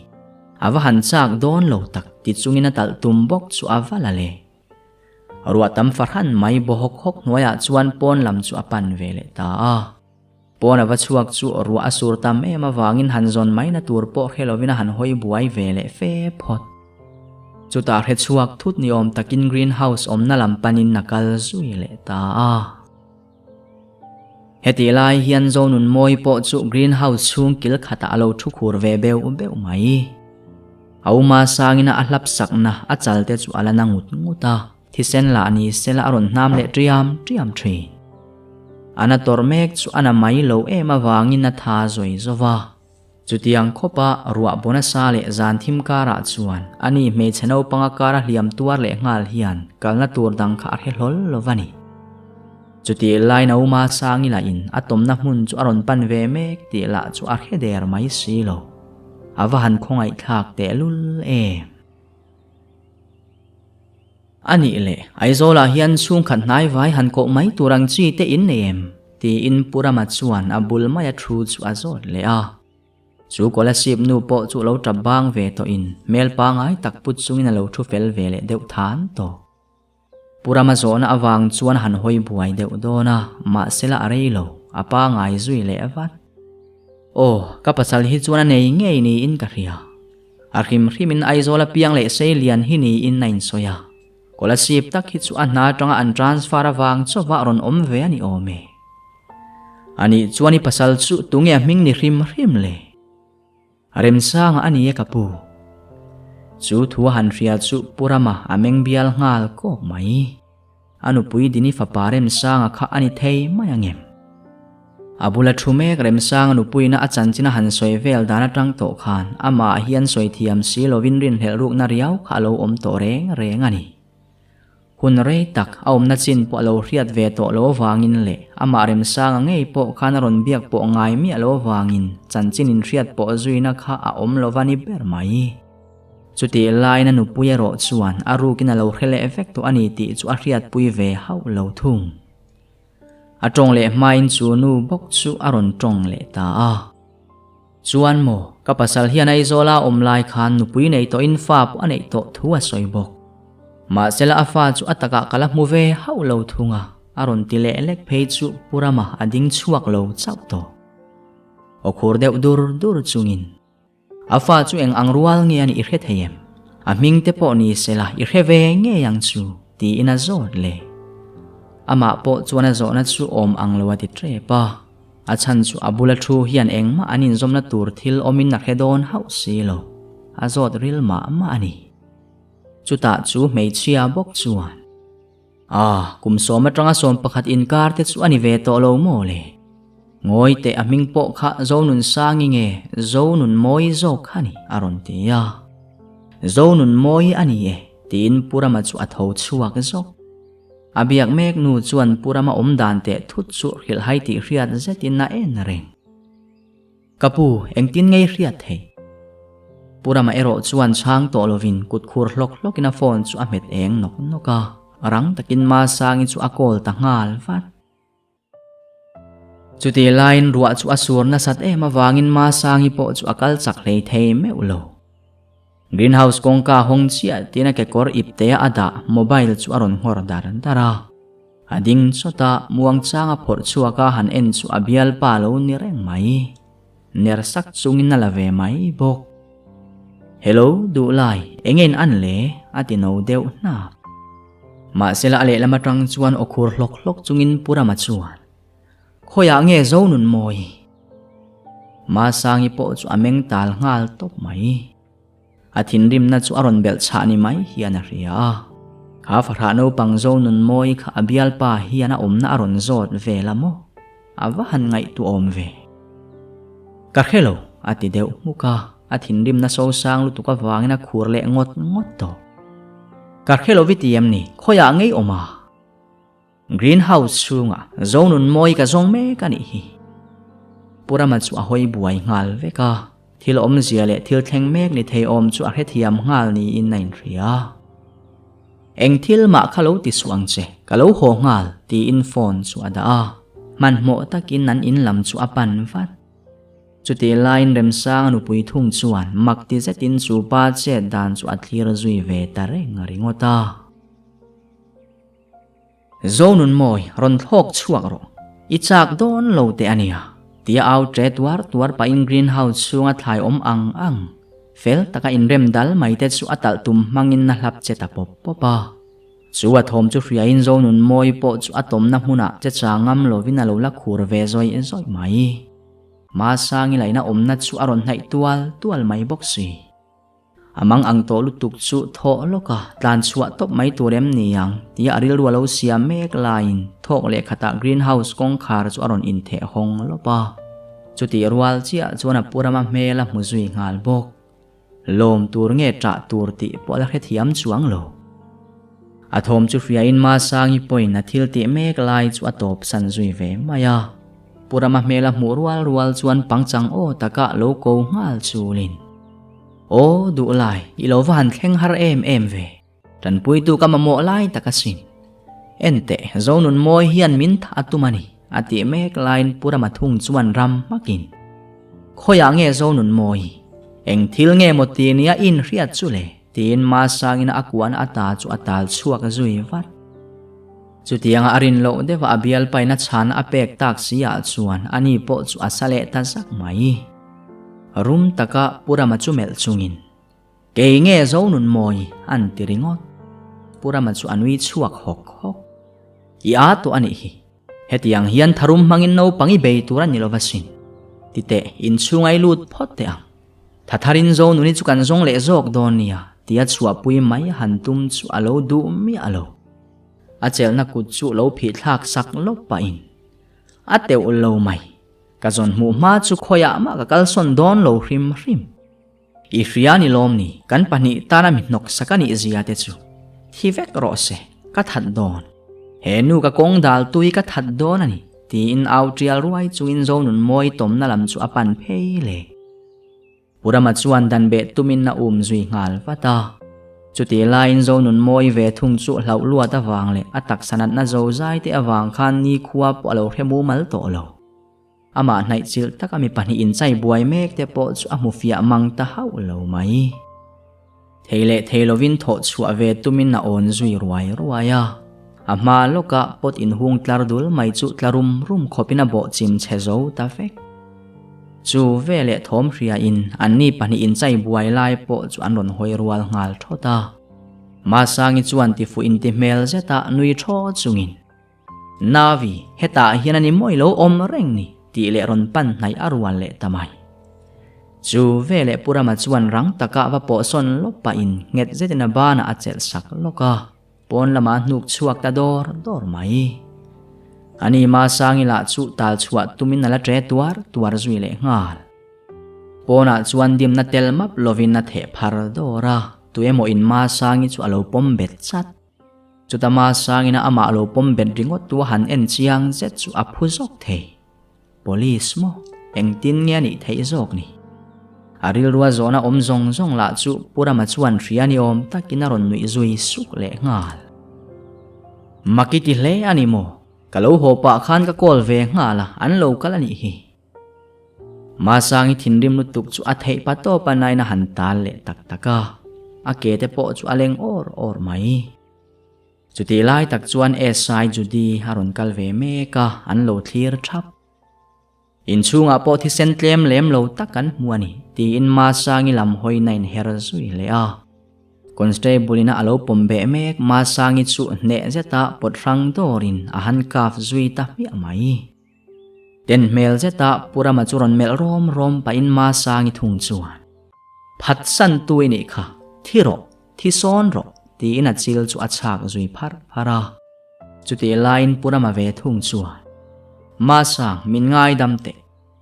A va han chak dawn lo tak ti chungin a talh tum bawk chu a va la le. Ruah tam fahran mai baw hawk hawk hnuaiah chuan pawn lam chu a pan ve leh ta a. Pawn a va chhuak chu ruah a sur tam em avangin han zawn mai na tur pawh hre lovin a han hawi buai ve leh fe phawt. Chutah hre chhuak thut ni awm takin greenhouse awmna lam panin a kal zui leh ta a. Hetih lai hian Zonunmawi pawh chu greenhouse chhung kil khatah a lo thu khur ve beuh beuh mai. A uma sangina a hlap sakna a chal te chu a la na ngut ngut a, thisen lah ni sela a rawn hnam leh ṭiam ṭiam ṭhin. A na tawrh mek chu a na mai lo em avangin a tha zawi zo va. Chutiang khawpa ruah bona sa leh zan thim karah chuan ani hmeichhe naupanga kara hliam tuar leh nghal hian kalna tur dang kha a hre hlawl lo va ni. Chutih lai Nauma Sangi lahin a tawmna hmun chu a rawn pan ve mek tih lah chu a hre der mai si lo. A va han khawngaihthlak tehlul em. A nih leh, Aizawlah hian chhungkhat hnai vai han koh mai tur ang chi te in nei em? tiin Pu Rama chuan a bul maia thu chu a zawt leh a. Chu Kolasib nu pawh chu lo tap bang ve tawhin hmel pangai tak put chungin a lo thu fel ve leh deuh than tawh. Pu Rama zawhna avang chuan a han hawi buai deuh dawn a, mahsela a rei lo, a pangai zui leh vat. Aw, ka pasal hi chuan a nei ngei niin ka hria. A hrim hrimin Aizawl a piang leh sei lian hi niin a insawi a. Kolasib tak hi chu a hna atanga an transfer avang chauha a rawn awm ve a ni awm e. Anih chuan i pasal chu tunge a hming ni hrim hrim le? A remsanga a ni e ka pu. Chu thu a han hria chu Pu Rama a meng bial nghal kawk mai. A nupui Dini fapa Remsanga kha a ni thei mai ang em? A bula thu mek Remsanga nupuina a chanchin a han sawi vel dan atang tawh khan amah hian sawi thiam si lovin rinhlelh rukna riau kha a lo awm tawh reng reng a ni. Hun rei tak a awmna chin pawh a lo hriat ve tawh lo avangin leh amah Remsanga ngei pawh khan a rawn biak pawh ngai miah lo avangin chanchin inhriat pawh zuina kha a awm lova ni ber mai. Chutih laiin a nupui erawh chuan a rukin a lo hre leh vek tawh a ni tih chu a hriatpui ve hauh lo thung. A tawng leh hmain chu nu bawk chu a rawn tawng leh ta a. Chuan maw, ka pasal hian Aizawla awm lai khan nupui nei tawhin fa pawh a neih tawh thu a sawi bawk. Mahsela a fa chu a takah ka la hmu ve hauh lo thung a, a rawn ti leh lek phei chu Pu Rama a ding chhuak lo chauh tawh. Aw khur deuh dur dur chungin. A fa chu eng ang rual nge a nih i hre thei em? A hming te pawh ni sela i hre ve ngei ang chu, tiin a zawt le. Amah pawh chuan a zawhna chu awm ang lo a ti tep a. A chhan chu a bula thu hian engmah an inzawmna tur thil awmin a hre dawn hauh si lo. A zawt ril mah mah a ni. Chutah chu hmeichhia bawk chuan. Ah, kum sawm atanga 11 inkar te chu a ni ve tawh lo maw le? Ngawi teh a hming pawh kha Zonunsangi nge Zonunmawi zawk kha ni a rawn ti a. Zonunmawi a ni e tiin Pu Rama chu a tho chhuak zawk. A biak mek nu chuan Pu Rama awm dan teh thut chu hrilhhai tih hriat zetin a en reng. Ka pu, engtin ngei hriat thei? Pu Rama erawh chuan chhang tawh lovin kut khur hlawk hlawkin a phone chu a hmet eng nawk nawk a, rang takin Masangi chu a call ta nghal vat. Chutih laiin ruah chu a sur nasat em avangin Masangi pawh chu a kal chak hlei thei meuh lo. Greenhouse kawngka hawng chiah tiin a kekawr ipte a dah mobile chu a rawn nghawr dar dar a. A ding chawt a, muangchanga phawrh chhuak a han en chu a bialpa lo ni reng mai. Ner sak chungin a la ve mai bawk. Hello, duhlai, eng in an le? a ti no deuh hnap. Mahsela a lehlam atang chuan aw khur hlawk hlawk chungin Pu Rama chuan, Khawiah nge Zonunmawi? Masangi pawh chu a meng tal nghal tawp mai. A thinrimna chu a rawn belh chhah ni mai hian a hria a. Kha fahrah naupang Zonunmawi kha a bialpa hian a awmna a rawn zawt vel a maw? A va han ngaihtuahawm ve. Ka hre lo, a ti deuh hmuk a, a thinrimna sosang lutuk avangin a khur leh ngawt ngawt tawh. Ka hre lo vi ti em ni, khawiah ngei awm a? Greenhouse chhungah Zonunmawi ka zawng mek a nih hi. Pu Rama chu a hawi buai nghal vek a, thil awmzia leh thil thleng mek ni thei awm chu a hrethiam nghal niin a inhria. Eng thil mah kha lo ti suh ang che, ka lo haw nghal tiin phone chu a dah a, hmanhmawh takin an in lam chu a pan vat. Chutih laiin Remsanga nupui thung chuan mak ti zetin chu pa chet dan chu a thlir zui ve ta reng ringawt a. Zonunmawi, rawn thlawk chhuak rawh. I chak dawn lo teh a nia, tia au ṭe tuar tuar pahin greenhouse chhunga thlai awm ang ang. Fel taka inrem dal mai te chu a talh tum hmangin a hlap che ta pawp pawp a. Chu a thawm chu hriain Zonunmawii pawh chu a tawmna hmunah che chang ngam lovin a lo la khur ve zawih zawih mai. Masangi laihna awmna chu a rawn hnaih tual tual mai bawk si. A mang ang tawh lutuk chu thawh lawk a, tlan chhuah tawp mai tur em ni ang tia a rilru a lo siam mek laiin thawk leh khatah greenhouse kawngkhar chu a rawn intheh hawng lawp a. Chutih rual chiah chuan a pu rama hmel a hmu zui nghal bawk. Lawm tur nge ṭah tur tih pawh a la hrethiam chuang lo. A thawm chu hriain Masangi pawhin a thil tih mek lai chu a tawp san zui ve mai a. Pu Rama hmel a hmuh rual rual chuan pangchang aw takah lo ko nghal chulin, Aw duhlai, i lo va han thleng har em em ve. Tanpuitu ka mamawh lai tak asin. Enteh, Zonunmawi hian min thah a tum a ni, a tih mek laiin Pu Rama thung chuan ram hmakin, Khawiah nge Zonunmawi? Eng thil nge maw ti nia i inhriat chu le? tiin Masangina a kuahna ata chu a tal chhuak zui vat. Chutianga a rin loh deuha a bialpaina chhana a pek tak si ah chuan ani pawh chu a sa leh ta zak mai. Rum taka Pu Rama chu melh chungin, Kei nge Zonunmawi? an ti ringawt. Pu Rama chu a nui chhuak hawk hawk. I â tawh a nih hi. Hetiang hian tharum hmangin naupang i bei tur a ni lova sin. Titeh, inchhunga i lut phawt teh ang. Thatharin Zonuni chu kan zawng leh zawk dawn nia, tia chhuahpui mai han tum chu a lo duh miah lo. A chelhna kut chu lo phih thlak sak lawp pahin a teuh lo mai. Ka zawn hmuh hma chu khawiah mah ka kalsawn dawn lo hrim hrim. I hria ni lawm ni, kan pahnih tana mi hnawk sak a nih zia te chu thi vek rawh se, ka that dawn. He nu ka kawng dal tui ka that dawn a ni, tiin au tial ruai chungin Zonunmawi tawmna lam chu a pan phei le. Pu Rama chuan dan beh tumin a um zui nghal vat a. Chutih laiin Zonunmawi ve thung chu hlauh luat avang leh a taksa natna zozai te avang khan nikhua pawh a lo hre mumal tawh lo. Amah hnaih chilh taka mi pahnih inchai buai mek te pawh chu a hmu fiah mang ta hauh lo mai. Thei leh thei lovin thawh chhuah ve tumin a awn zui ruai ruai a. A hma lawkah pot inhung tlar dul mai chu tla rum rum khawpin a bawh chim chhe zo ta vek. Chu veleh thawm hriain anni pahnih inchai buai lai pawh chu an rawn hawi rual nghal thawt a. Masangi chuan tifuh inti hmel zetah nui thaw chungin. Navi, hetah hian a ni mawi lo awm reng ni, tih leh rawn pan hnaih a rual leh ta mai. Chu veleh Pu Rama chuan rang taka va pawh sawn lawp pahin nghet zetin a banah a chelh sak lawk a, pawn lamah a hnuk chhuak ta dawr dawr mai. Ani Masangi lah chu tal chhuah tumin a la ṭe tuar tuar zui leh nghal. Pawnah chuan dimna tel map lovin a theh phar dawr a, tuemaw in Masangi chu a lo pawm bet chat. Chuta Masangina amah lo pawm bet ringawt tu a han en chiang zet chu a phu zawk thei. Police maw? Engtin nge a nih theih zawk ni? A rilrua zawhna awm zawng zawng lah chu Pu Rama chuan hria ni awm takin a rawn nuih zui suk leh nghal. Maki ti hle a ni maw? Ka lo haw pah khan ka call ve nghal a, an lo kal a nih hi. Masangi thinrim lutuk chu a theih pa tawp a nain a han tal leh tak tak a, a ke te pawh chu a leng awr awr mai. Chutih lai tak chuan SI Judy a rawn kal ve mek a, an lo thlir thap. Inchhungah pawh thisen tlem lem lo tak an hmu a ni, tiin Masangi lam hawiin a inher zui leh a. Constable ina a lo pawm beh mek Masangi chu hneh zeta pawt hrang dawrin a handcuff zui ta hmiah mai. Ten hmel zeta Pu Rama chu rawn melh rawm rawm pahin Masangi thung chuan, Phatsan tu i nih kha, thi rawh, thi sawn rawh, tiin a chil chu a chhak zui pharh pharh a. Chutih laiin Pu Rama ve thung chuan, Masang, min ngaidam teh.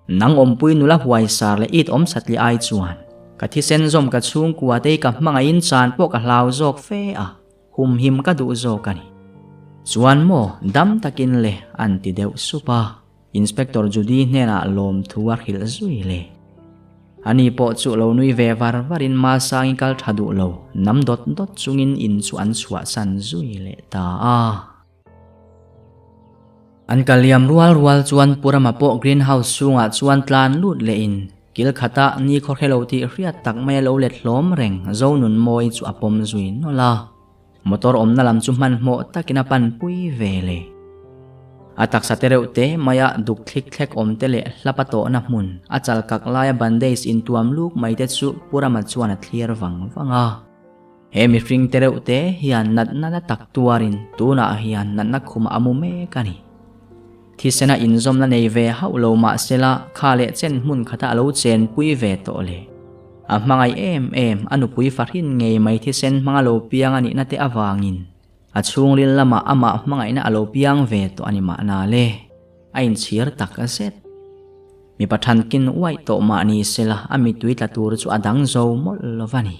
Nang awmpui nula huaisar leh it awm satli ai chuan, ka thisen zawm ka chhungkua te hi ka hmangaihin chan pawh ka hlau zawk fe a. Humhim ka duh zawk a ni. Chuan maw, dam takin le an ti deuh sup a, Inspector Judy hnenah lawmthu a hrilh zui le. Ani pawh chu lo nui ve var varin Masangi kal tha duh lo, nam dawt dawt chungin in chu an chhuahsan zui leh ta a. An kal liam rual rual chuan Pu Rama pawh green house chhungah chuan tlan lut lehin kil khata ni khaw hre lo tih hriat tak mai a lo let hlawm reng Zonunmawi chu a pawm zui nawlh a. Motor awmna lam chu hmanhmawh takin a panpui ve le. A taksa te reuh te maia duk thlik thlek awm te leh hlap a tawhna hmun, a chal kak laia bandage intuam luk mai te chu Pu Rama chuan a thlir vang vang a. He mihring te reuh te hian natna na tak tuarin tunah hian natna khumah a mu mek a ni. Thisena inzawmna nei ve hauh lo mahsela kha leh chen hmun khata a lo chenpui ve tawh le. A hmangaih em em, a nupui fahrin ngei mai thisen hmanga lo piang a nihna te avangin a chhungril lamah amah hmangaihna a lo piang ve tawh a ni mahna le. A inchhir tak zet. Mipa thankin uaih tawh mah ni sela a mittui tla tur chu a dang zo mawlh lo va ni.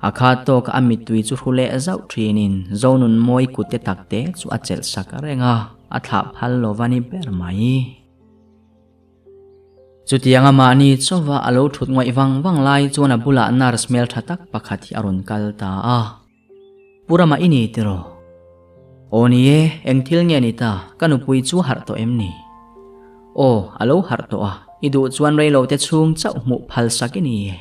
A kha tawk a mittui chu hru leh zauh thinin Zonunmawi kut te takte chu a chelh sak reng a, a thlah phal lo va ni ber mai. Chutianga mahni chauva a lo thut ngawih vang vang lai chuan a bulah nurse hmeltha tak pakhat hi a rawn kal ta a. Pu Rama i ni tiraw? Aw ni e, eng thil nge ni ta, ka nupui chu a harh tawh em ni? Aw, a lo harh tawh a, i duh chuan reilo te chhung chauh hmuh phal sak i ni e.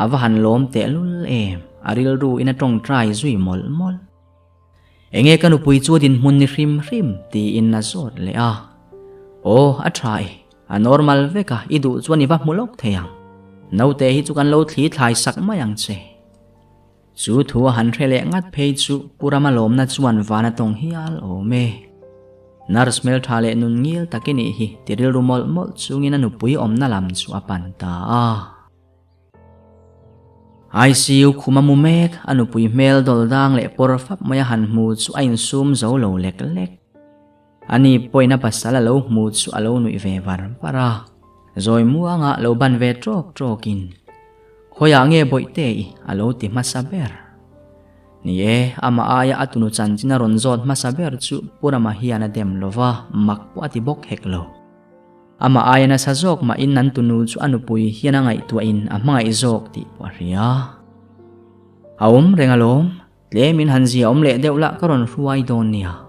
A va han lawm tehlul em, a rilru in a tawngtai zui mawlh mawlh. Enge ka nupui chu a dinhmun ni hrim hrim tiin a zawt leh a. Aw, a tha e, a normal vek a, i duh chuan i va hmu lawk thei ang. Naute hi chu kan lo thli thlai sak mai ang che. Chu thu a han hre leh ngat phei chu Pu Rama lawmna chuan van a tawng hial awm e. Nurse hmeltha leh nun ngil tak i nih hi ti rilru mawlh mawlh chungin a nupui awmna lam chu a pan ta a. ICU khum a mu mek, a nupui hmel dawl dang leh pawr fap mai a han hmu chu a insum zo lo lek lek. Ani pawhin a pasal a lo hmu chu a lo nuih ve var var a, zawi muanga lo ban ve tawk tawkin, Khawiah nge bawihte i? a lo ti hmasa ber. Ni e, amah aia a tunu chanchin a rawn zawt hmasa ber chu Pu Rama hian a dem lo va, mak pawh a ti bawk hek lo. Amah aia nasa zawk mahin an tunu chu a nupui hian a ngaihtuahin a hmangaih zawk tih pawh a hria. A awm reng alawm, tlemin han zia awm leh deuh lah ka rawn hruai dawn nia.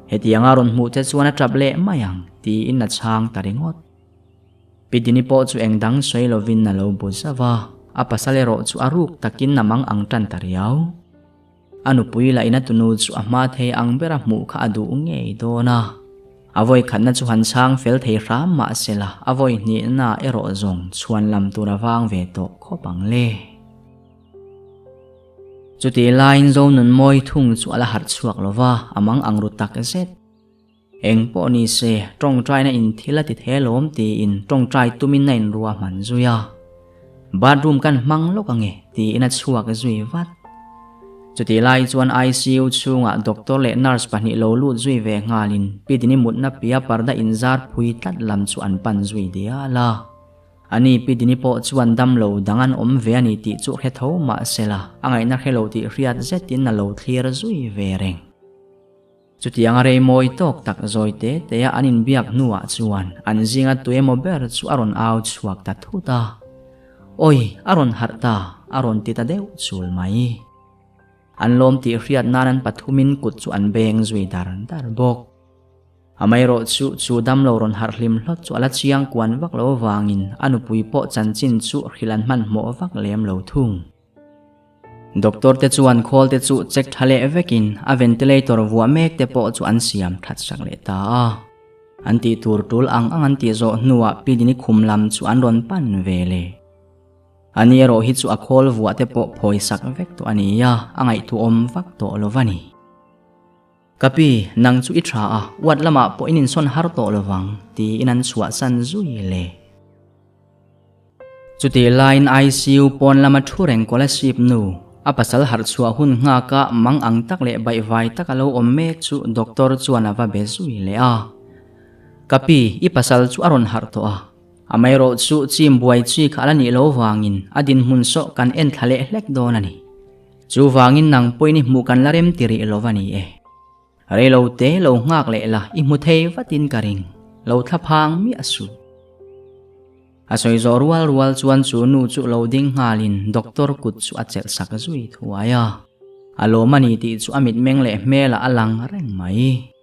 Hetianga rawn hmuh che chuan a tap leh mai ang, tiin a chhang ta ringawt. Pi Dini pawh chu eng dang sawi lovin a lo bu zauh a, a pasal erawh chu a ruk takin a mang ang tan ta riau. A nupui lah in a tunu chu a hma thei ang bera hmuh kha a duh ngei dawn a. A vawi khatna chu han chhang fel thei hram mah sela a vawi hnihna erawh zawng chhuan lam tur a vang ve tawh khawp ang le. Chutih laiin Zonunmawi thung chu a la harh chhuak lova, a mang ang ru tak zet. Eng pawh ni se, tawngtaina in thil a ti thei alawm tiin tawngtai tumin a inruah hman zui a. Bathroom kan hmang lawk ange tiin a chhuak zui vat. Chutih lai chuan ICU chhungah doctor leh nurse pahnih lo lut zui ve nghalin Pi Dini mutna pia parda inzar phui tlat lam chu an pan zui dial a. Ani Pi Dini pawh chuan damlo dang an awm ve a ni tih chu hre tho mahsela a ngaihna hre lo tih hriat zetin a lo thlir zui ve reng. Chutianga rei mawi tawk tak zawi te te a an inbiak hnuah chuan an zinga tuemaw ber chu a rawn au chhuak ta thut a. Awi, a rawn harh ta, a rawn ti ta deuh chul mai. An lawm tih hriat nan an pathumin kut chu an beng zui dar dar bawk. Amaherawh chu chu damlo rawn harh hlim hlawt chu a la chiang kuan vak lo avangin a nupui pawh chanchin chu hrilh an hmanhmawh vak lem lo thung. Doctor te chuan khawl te chu check tha leh vekin a ventilator vuah mek te pawh chu an siam that sak leh ta a. An tih tur tul ang ang an tih zawh hnuah Pi Dini khum lam chu an rawn pan ve le. Ani erawh hi chu a khawl vuah te pawh phawi sak vek tawh a ni a, a ngaihtuahawm vak tawh lo va ni. Ka pi, nang chu i tha a, uat lamah pawh in insawn har tawh lo vang, tiin an chhuahsan zui le. Chutih laiin ICU pawn lama thu reng Kolasib nu, a pasal harh chhuah hun nghaka mang ang tak leh baihvai tak a lo awm mek chu doctor chuan a va be zui leh a. Ka pi, i pasal chu a rawn harh tawh a. Amaherawh chu chim buai chi kha a la nih lo vangin a dinhmun sawh kan en thla leh hlek dawn a ni. Chuvangin nang pawhin i hmuh kan la rem ti rih lo va ni e. Reilo te lo nghak leh la i hmu thei vatin ka ring, lo thla phang miah suh. A sawi zawh rual rual chuan chu nu chu lo ding nghalin doctor kut chu a chelh sak zui thuai a. A lawm a ni tih chu a mitmeng leh hmelah a lang reng mai.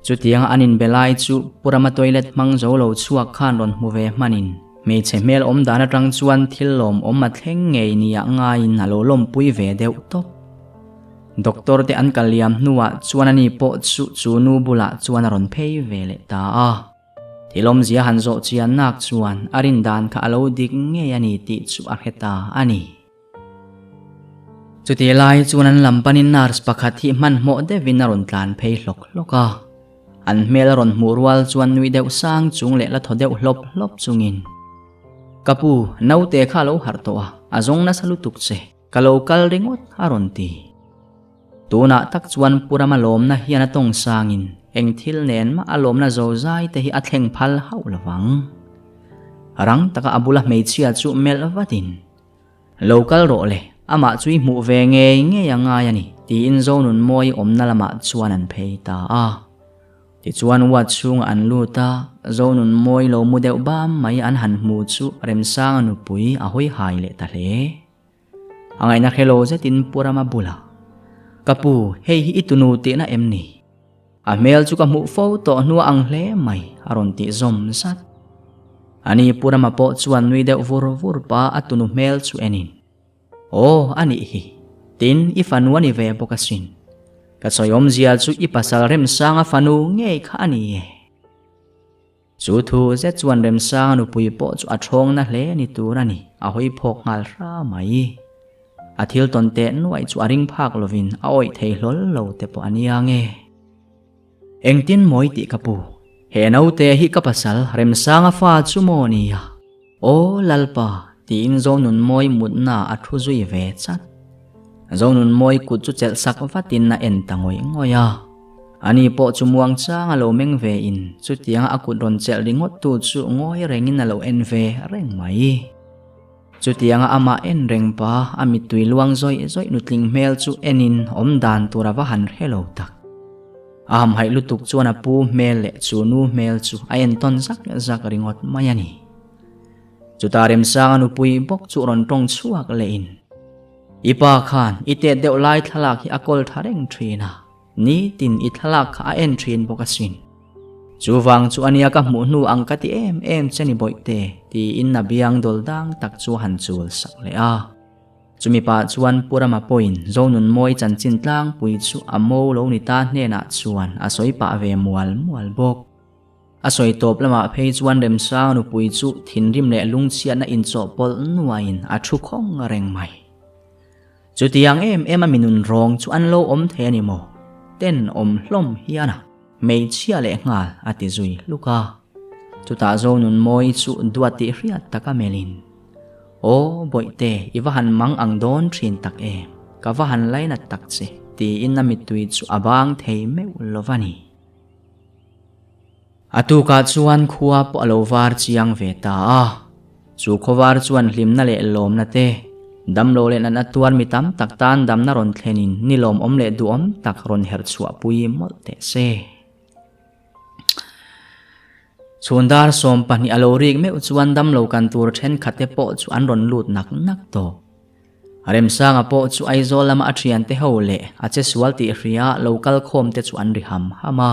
Chutianga an inbe lai chu Pu Rama toilet hmang zo lo chhuak khan rawn hmu ve hmanin hmeichhe hmel awm dan atang chuan thil lawmawm a thleng ngei nia ngaiin a lo lawmpui ve deuh tawp. Doctor te an kal liam hnuah chuan ani pawh chu chu nu bulah chuan a rawn phei ve leh ta a. Thil awmzia han zawh chian nak chuan a rin dan kha a lo dik ngei a ni tih chu a hre ta a ni. Chutih lai chuan an lam panin nurse pakhat hi hmanhmawh deuhin a rawn tlan phei hlawk hlawk a. An hmel a rawn hmuh rual chuan nui deuh sang chung leh la thaw deuh hlawp hlawp chungin, Ka pu, naute kha a lo harh tawh a, a zawng nasa lutuk che. Ka lo kal ringawt a rawn ti. Tunah tak chuan Pu Rama lawmna hian a tawng sangin eng thil nen mah a lawmna zozai te hi a thleng phal hauh lo vang. Rang taka a bula hmeichhia chu melh vatin, Lo kal rawh le, amah chu i hmuh ve ngei ngei a ngai a ni, tiin Zonunmawii awmna lamah chuan an phei ta a. Tichuan ward chhungah an lut a, Zonunmawii lo mu deuh bam mai an han hmu chu Remsanga nupui a hawi hai leh ta hle. A ngaihna hre lo zetin Pu Rama bulah, Ka pu, hei hi i tunu tihna em ni? A hmel chu ka hmuh fo tawh hnua ang hle mai, a rawn tih zawm zat. Ani Pu Rama pawh chuan nui deuh vur vur pa a tunu hmel chu enin, Aw, a nih hi. Tin, i fanu a ni ve bawk asin. Ka sawi awmzia chu i pasal Remsanga fanu ngei kha a ni e. Chu thu zet chuan Remsanga nupui pawh chu a thawng na hle ni tur a ni, a hawi phawk nghal hra mai. A thil tawn teh nuaih chu a ring phak lovin a awih thei hlawl lo te pawh a nia nge. Engtin mawi tih ka pu, he naute hi ka pasal Remsanga fa chu maw nia? Aw Lalpa, tiin Zonunmawi mutna a thu zui ve chat. Zonunmawi kut chu chelh sak vatin a en ta ngawih ngawih a. Ani pawh chu muang chang a lo meng ve in chutianga a kut rawn chelh ringawt tu chu ngawi rengin a lo en ve reng mai. Chutianga amah en reng pa a mittui luang zawih zawih nutling hmel chu enin awm dan tur a va han hre lo tak. A hamhaih lutuk chuan a pu hmel leh chu nu hmel chu a entawn zak zak ringawt mai a ni. Chutah Remsanga nupui bawk chu rawn tawng chhuak lehin, I pa khan i tet deuh lai thlalak hi a kawl tha reng thin a, nitin i thlalak kha a en thin bawk asin. Chuvang chu ania ka hmuh hnu ang ka ti em em che ni bawihte, tiin a biang dawl dang tak chu a han chul sak leh a. Chumi pah chuan Pu Rama pawhin Zonunmawi chanchin tlangpui chu a mo lo ni ta hnenah chuan a sawi pah ve mual mual bawk. A sawi tawp lamah phei chuan Remsanga nupui chu thinrim leh lungchhiatna inchawhpawlh nuaiin a thu khawng reng mai. Chutiang em em a mi nun rawng chu an lo awm thei a ni maw? Ten awm hlawm hian a hmeichhia leh nghal a ti zui hluk a. Chutah Zonunmawi chu duat tih hriat tak a melhin, Aw Bawihte, i va han mang ang dawn thin tak em? Ka va han lainat tak che, tiin a mittui chu a bang thei meuh lo va ni. A tukah chuan khua pawh a lo var chiang ve ta a. Chu khawvar chuan hlimna leh lawmna te, damlo leh natna tuar mi tam tak tan damna rawn thlenin ni lawmawm leh duhawm tak rawn herh chhuahpui mawlh teh se. Chhun dar 12 a lo rik meuh chuan damlo kan tur thenkhatte pawh chu an rawn lut nak nak tawh. Remsanga pawh chu Aizawl lama a thiante ho leh a che sual tih hria lo kal khawm te chu an ri ham ham a.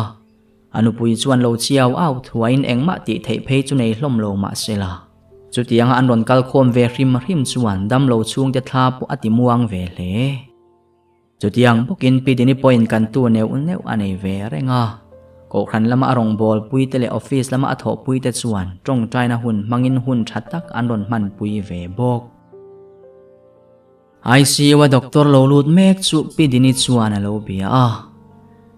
A nupui chuan lo chiau au thuaiin engmah tih theih phei chu nei hlawm lo mah se la. Chutianga an rawn kal khawm ve hrim hrim chuan damlo chhungte thla pawh a ti muang ve hle. Chutiang bawkin Pi Dini pawhin kan tu neuh neuh a nei ve reng a. Kohhran lama a rawngbâwl puite leh office lama a thawhpuite chuan tawngtaina hun hmangin hun tha tak an rawn hmanpui ve bawk. ICU-a doctor lo lut mek chu Pi Dini chuan a lo bia a.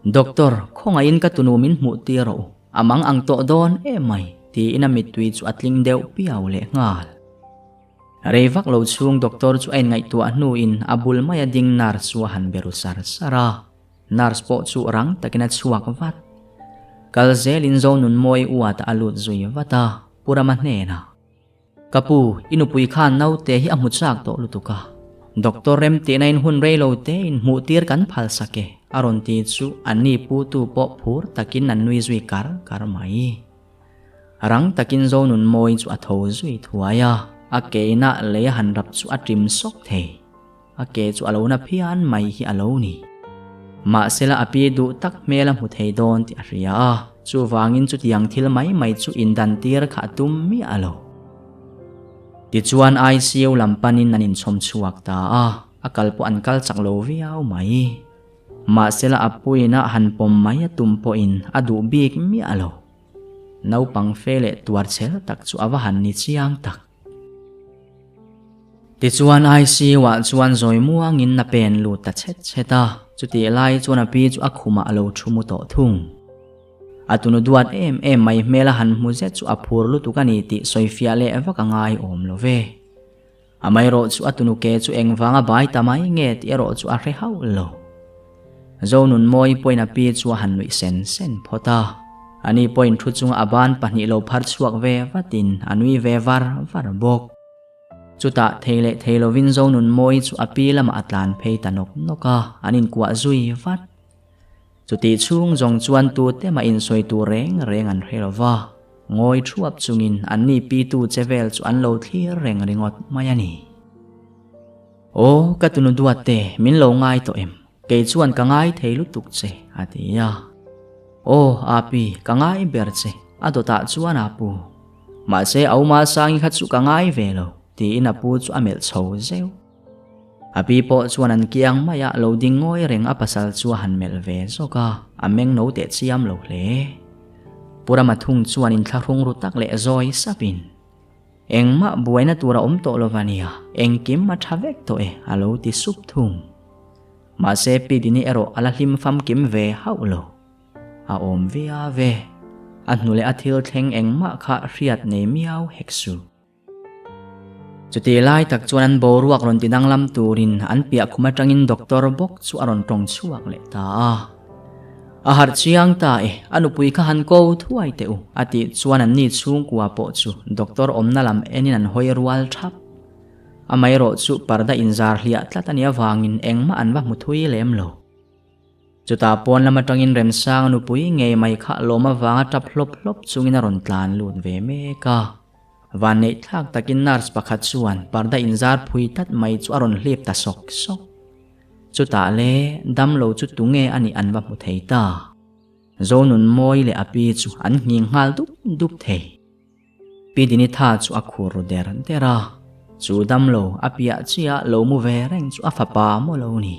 Doctor, khawngaihin ka tunu min hmuh tir rawh u, a mang ang tawh dawn em mai, tiin a mittui chu a tling deuh piau leh nghal. Rei vak lo chhung doctor chu a inngaihtuah hnuin a bul maia ding nurse chu a han be ru sar sar a. Nurse pawh chu rang takin a chhuak vat. Kal zelin Zonunmawi uat a lut zui vat a, Pu Rama hnenah. Ka pu, i nupui khan naute hi a hmu chak tawh lutuk a. Doctor remtihna in hun rei lo te in hmuh tir kan phal sak e, a rawn ti chu an ni pu tu pawh phur takin an nui zui kar kar mai. Rang takin Zonunmawi chu a tho zui thuai a, a ke inah lei a han rap chu a ṭim sawk thei. A ke chu a lo na phian mai hi a lo ni. Mahsela a pi duh tak hmel a hmu thei dawn tih a hria a, chuvangin chutiang thil mai mai chu indan tir kha a tum miah lo. Tichuan ICU lam panin an inchhawm chhuak ta a, a kal pawh an kal chak lo viau mai. Mahsela a puiin a han pawm mai a tum pawhin a duh bik miah lo. Naupang fe leh tuar chel tak chu a va han ni chiang tak. Tichuan ICU-ah chuan zawi muangin a pen lut ta chhet chhet a, chutih lai chuan a pi chu a khumah a lo thu mu tawh thung. A tunu duat em em mai hmel a han hmu zet chu a phur lutuk a ni tih sawifiah leh vak a ngai awm lo ve. Amaherawh chu a tunu ke chu engvanga bai ta mai nge tih erawh chu a hre hauh lo. Zonunmawi pawhin a pi chu a han nuih sen sen phawt a. Ani pawhin thu chunga a ban pahnih lo phar chhuak ve vatin a nui ve var var bawk. Chutah thei leh thei lovin Zonunmawi chu a pi lamah a tlan phei ta nawk nawk a, an inkuah zui vat. Chutih chhung zawng chuan tute mah insawi tur reng reng an hre lo va, ngawi thuap chungin anni pitu che vel chu an lo thlir reng ringawt mai a ni. Aw, ka tunu duatte, min lo ngai tawh em? Kei chuan ka ngai thei lutuk che, a ti a. Aw, Api, ka ngai ber che, a dawtah chuan a pu. Mahse, Auma Sangi kha chu ka ngai ve lo, tiin a pu chu a melh chho zeuh. A pi pawh chuan an kiang maia lo ding ngawi reng a pasal chu a han melh ve zawk a, a meng no teh chiam lo hle. Pu Rama thung chuan inthlahrung ru tak leh zawi sapin, Engmah buaina tur a awm tawh lo va nia, engkim a tha vek tawh e, a lo ti sup thung. Mahse Pi Dini erawh a la hlim famkim ve hauh lo. A awm via ve. A hnu leh a thil thleng engmah kha hriat nei miau hek suh. Chutih lai tak chuan an boruak rawn ti danglam turin an piah khum atangin doctor bawk chu a rawn tawng chhuak leh ta a. A harh chiang ta e, a nupui kha han ko thuai teh u, a tih chuan an ni chhungkua pawh chu doctor awmna lam enin an hawi rual thap. Amaherawh chu parda inzar hliah tlat a nih avangin engmah an va hmu thui lem lo. Chutah pawn lam atangin Remsanga nupui ngei mai kha lawm avanga tap hlawp hlawp chungin a rawn tlan lut ve mek a. Vanneih thlak takin nurse pakhat chuan parda inzar phui tlat mai chu a rawn hlip ta sawk sawk. Chutah le damlo chu tunge a nih an va hmu thei ta. Zonunmawi leh a pi chu an nghing nghal dup dup thei. Pi Dinitha chu a khur ru der der a, chu damlo a piah chiah lo mu ve reng chu a fapa maw lo ni.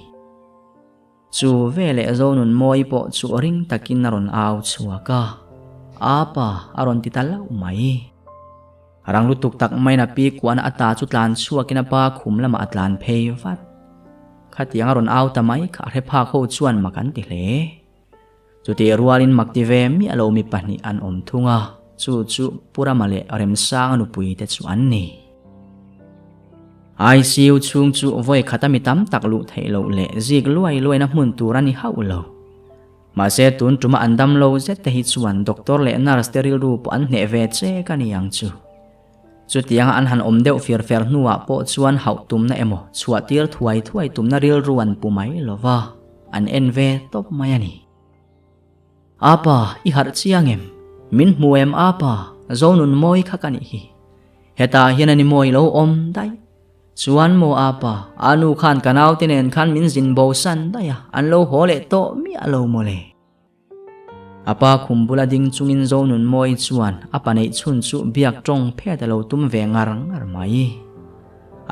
Chu veleh Zonunmawi pawh chu ring takin a rawn au chhuak a, Apa a rawn ti ta lauh mai. Rang lutuk tak maiin a pi kuahna ata chu tlan chhuakin a pa khum lamah a tlan phei vat. Khatiang a rawn au ta mai kha a hre phak ho chuan mak an ti hle. Chutih rualin mak ti ve miah lo mi pahnih an awm thung a, chu chu Pu Rama leh Remsanga nupui te chu an ni. ICU chhung chu vawi khata mi tam tak luh theih loh leh zik luai luaina hmun tur a ni hauh lo. Mahse tun tuma an dam lo zet te hi chuan doctor leh nurse te rilru pawh an hneh ve chek a ni ang chu. Chutianga an han awm deuh fir fer hnuah pawh chuan hauh tumna emaw chhuah tir thuai thuai tumna rilru an pu mai lo va, an en ve tawp mai a ni. Apa, i harh chiang em? Min hmu em apa? Zonunmawi kha ka nih hi. Hetah hian a ni mawi lo awm daih. Chuan maw apa, a nu khan ka naute nen khan min zin bo san daih a, an lo haw leh tawh miah lo mawle. A pa khum bula ding chungin Zonunmawi chuan a pa neih chhun chu biak tawng phet a lo tum ve ngar ngar mai.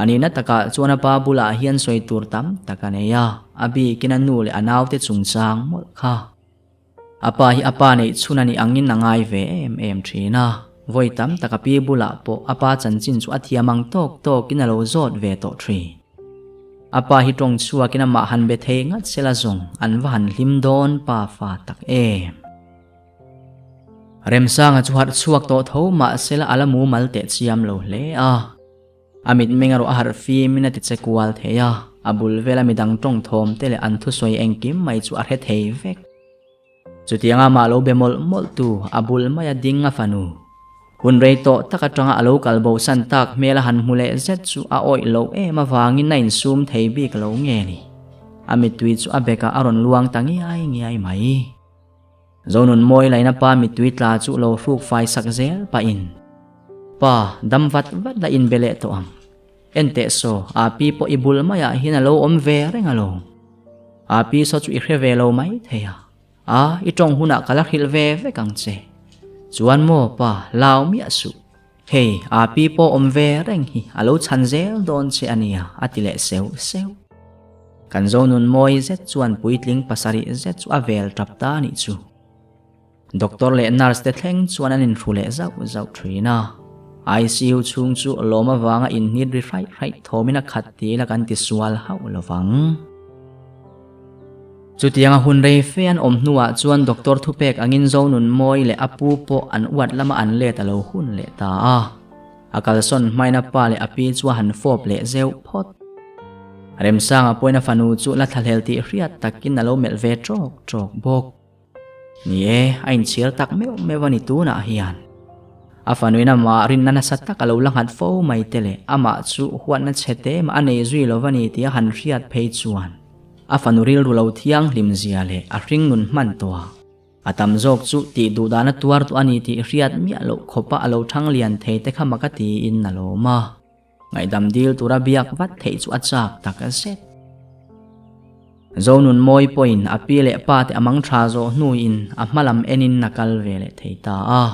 A nihna takah chuan a pa bulah hian sawi tur tam tak a nei a, a bikin a nu leh a naute chungchang mawlh kha. A pa hi a pa neih chhun a nih angin a ngai ve em em thin a, vawi tam tak a pi bulah pawh a pa chanchin chu a thiam ang tawk tawkin a lo zawt ve tawh thin. A pa hi tawng chhuakin amah han be thei ngat sela zawng an va han hlim dawn pa fa tak em. Remsanga chu harh chhuak tawh tho mah sela a la mumal teh chiam lo hle a. A mitmeng erawh a harh fim in a ti che kual thei a, a bul vela midang tawng thawm te leh an thusawi engkim mai chu a hre thei vek. Chutianga mah lo be mawlh mawlh tu a bul maia ding a fanu. Hun rei tawh tak atanga a lo kal bo san tak hmel a han hmu leh zet chu a awih loh em avangin a insum thei bik lo nge ni. A mittui chu a bekah a rawn luang ta ngiai ngiai mai. Zonunmawi laina pa mittui tla chu lo hruk fai sak zel pahin, Pa, dam vat vat la inbe leh tawh ang. Enteh saw, a pi pawh i bul maiah hian a lo awm ve reng alawm. A pi saw chu i hre ve lo mai thei a. A, i tawng hunah ka la hrilh ve vek ang che. Chuan maw pa, lau miah suh. Hei, a pi pawh awm ve reng hi a lo chhan zel dawn che a nia, a ti leh seu seu. Kan Zonunmawii zet chuan puitling pasarih zet chu a vel tap ta a nih chu. Doctor leh nurse te thleng chuan an inhru leh zauh zauh thin a. ICU chhung chu lawm avanga inhnit ri hraih hraih thawmin a khat ti ila kan ti sual hauh lo vang. Chutianga hun rei fe an awm hnuah chuan doctor thupek angin Zonunmawii leh a pu pawh an uat lama an let a lo hun leh ta a. A kalsawn hmain a pa leh a pi chu a han fawp leh zeuh phawt. Remsanga pawhin a fanu chu la thlahlel tih hriat takin a lo melh ve tawk tawk bawk. Ni e, a inchhir tak meuh meuh a ni tunah hian. A fanuin amah rinna nasa tak a lo la nghat fo mai te leh amah chu huatna chhe te mah a nei zui lo va ni tih a han hriat phei chuan a fanu rilru lo thianghlim zia leh a hringnun hman tawh a. A tam zawk chu tih duh dana tuar tawh a ni tih hriat miah loh khawpa a lo thang lian thei te kha mak a tiin a lawm a. Ngaihdam dil tura biak vat theih chu a chak tak zet. Zonunmawi pawhin a pi leh pa te a mang tha zawh hnuin a hma lam enin a kal ve leh thei ta a.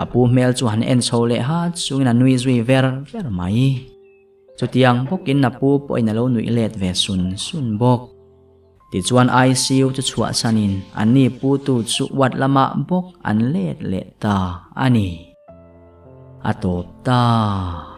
A pu hmel chu han en chho leh hat chungin a nui zui ver ver mai. Chutiang bawkin a pu pawhin a lo nuih let ve sun sun bawk. Tichuan ICU chu chhuahsanin anni putu chu ward lamah bawk an let leh ta a ni. A tawp ta.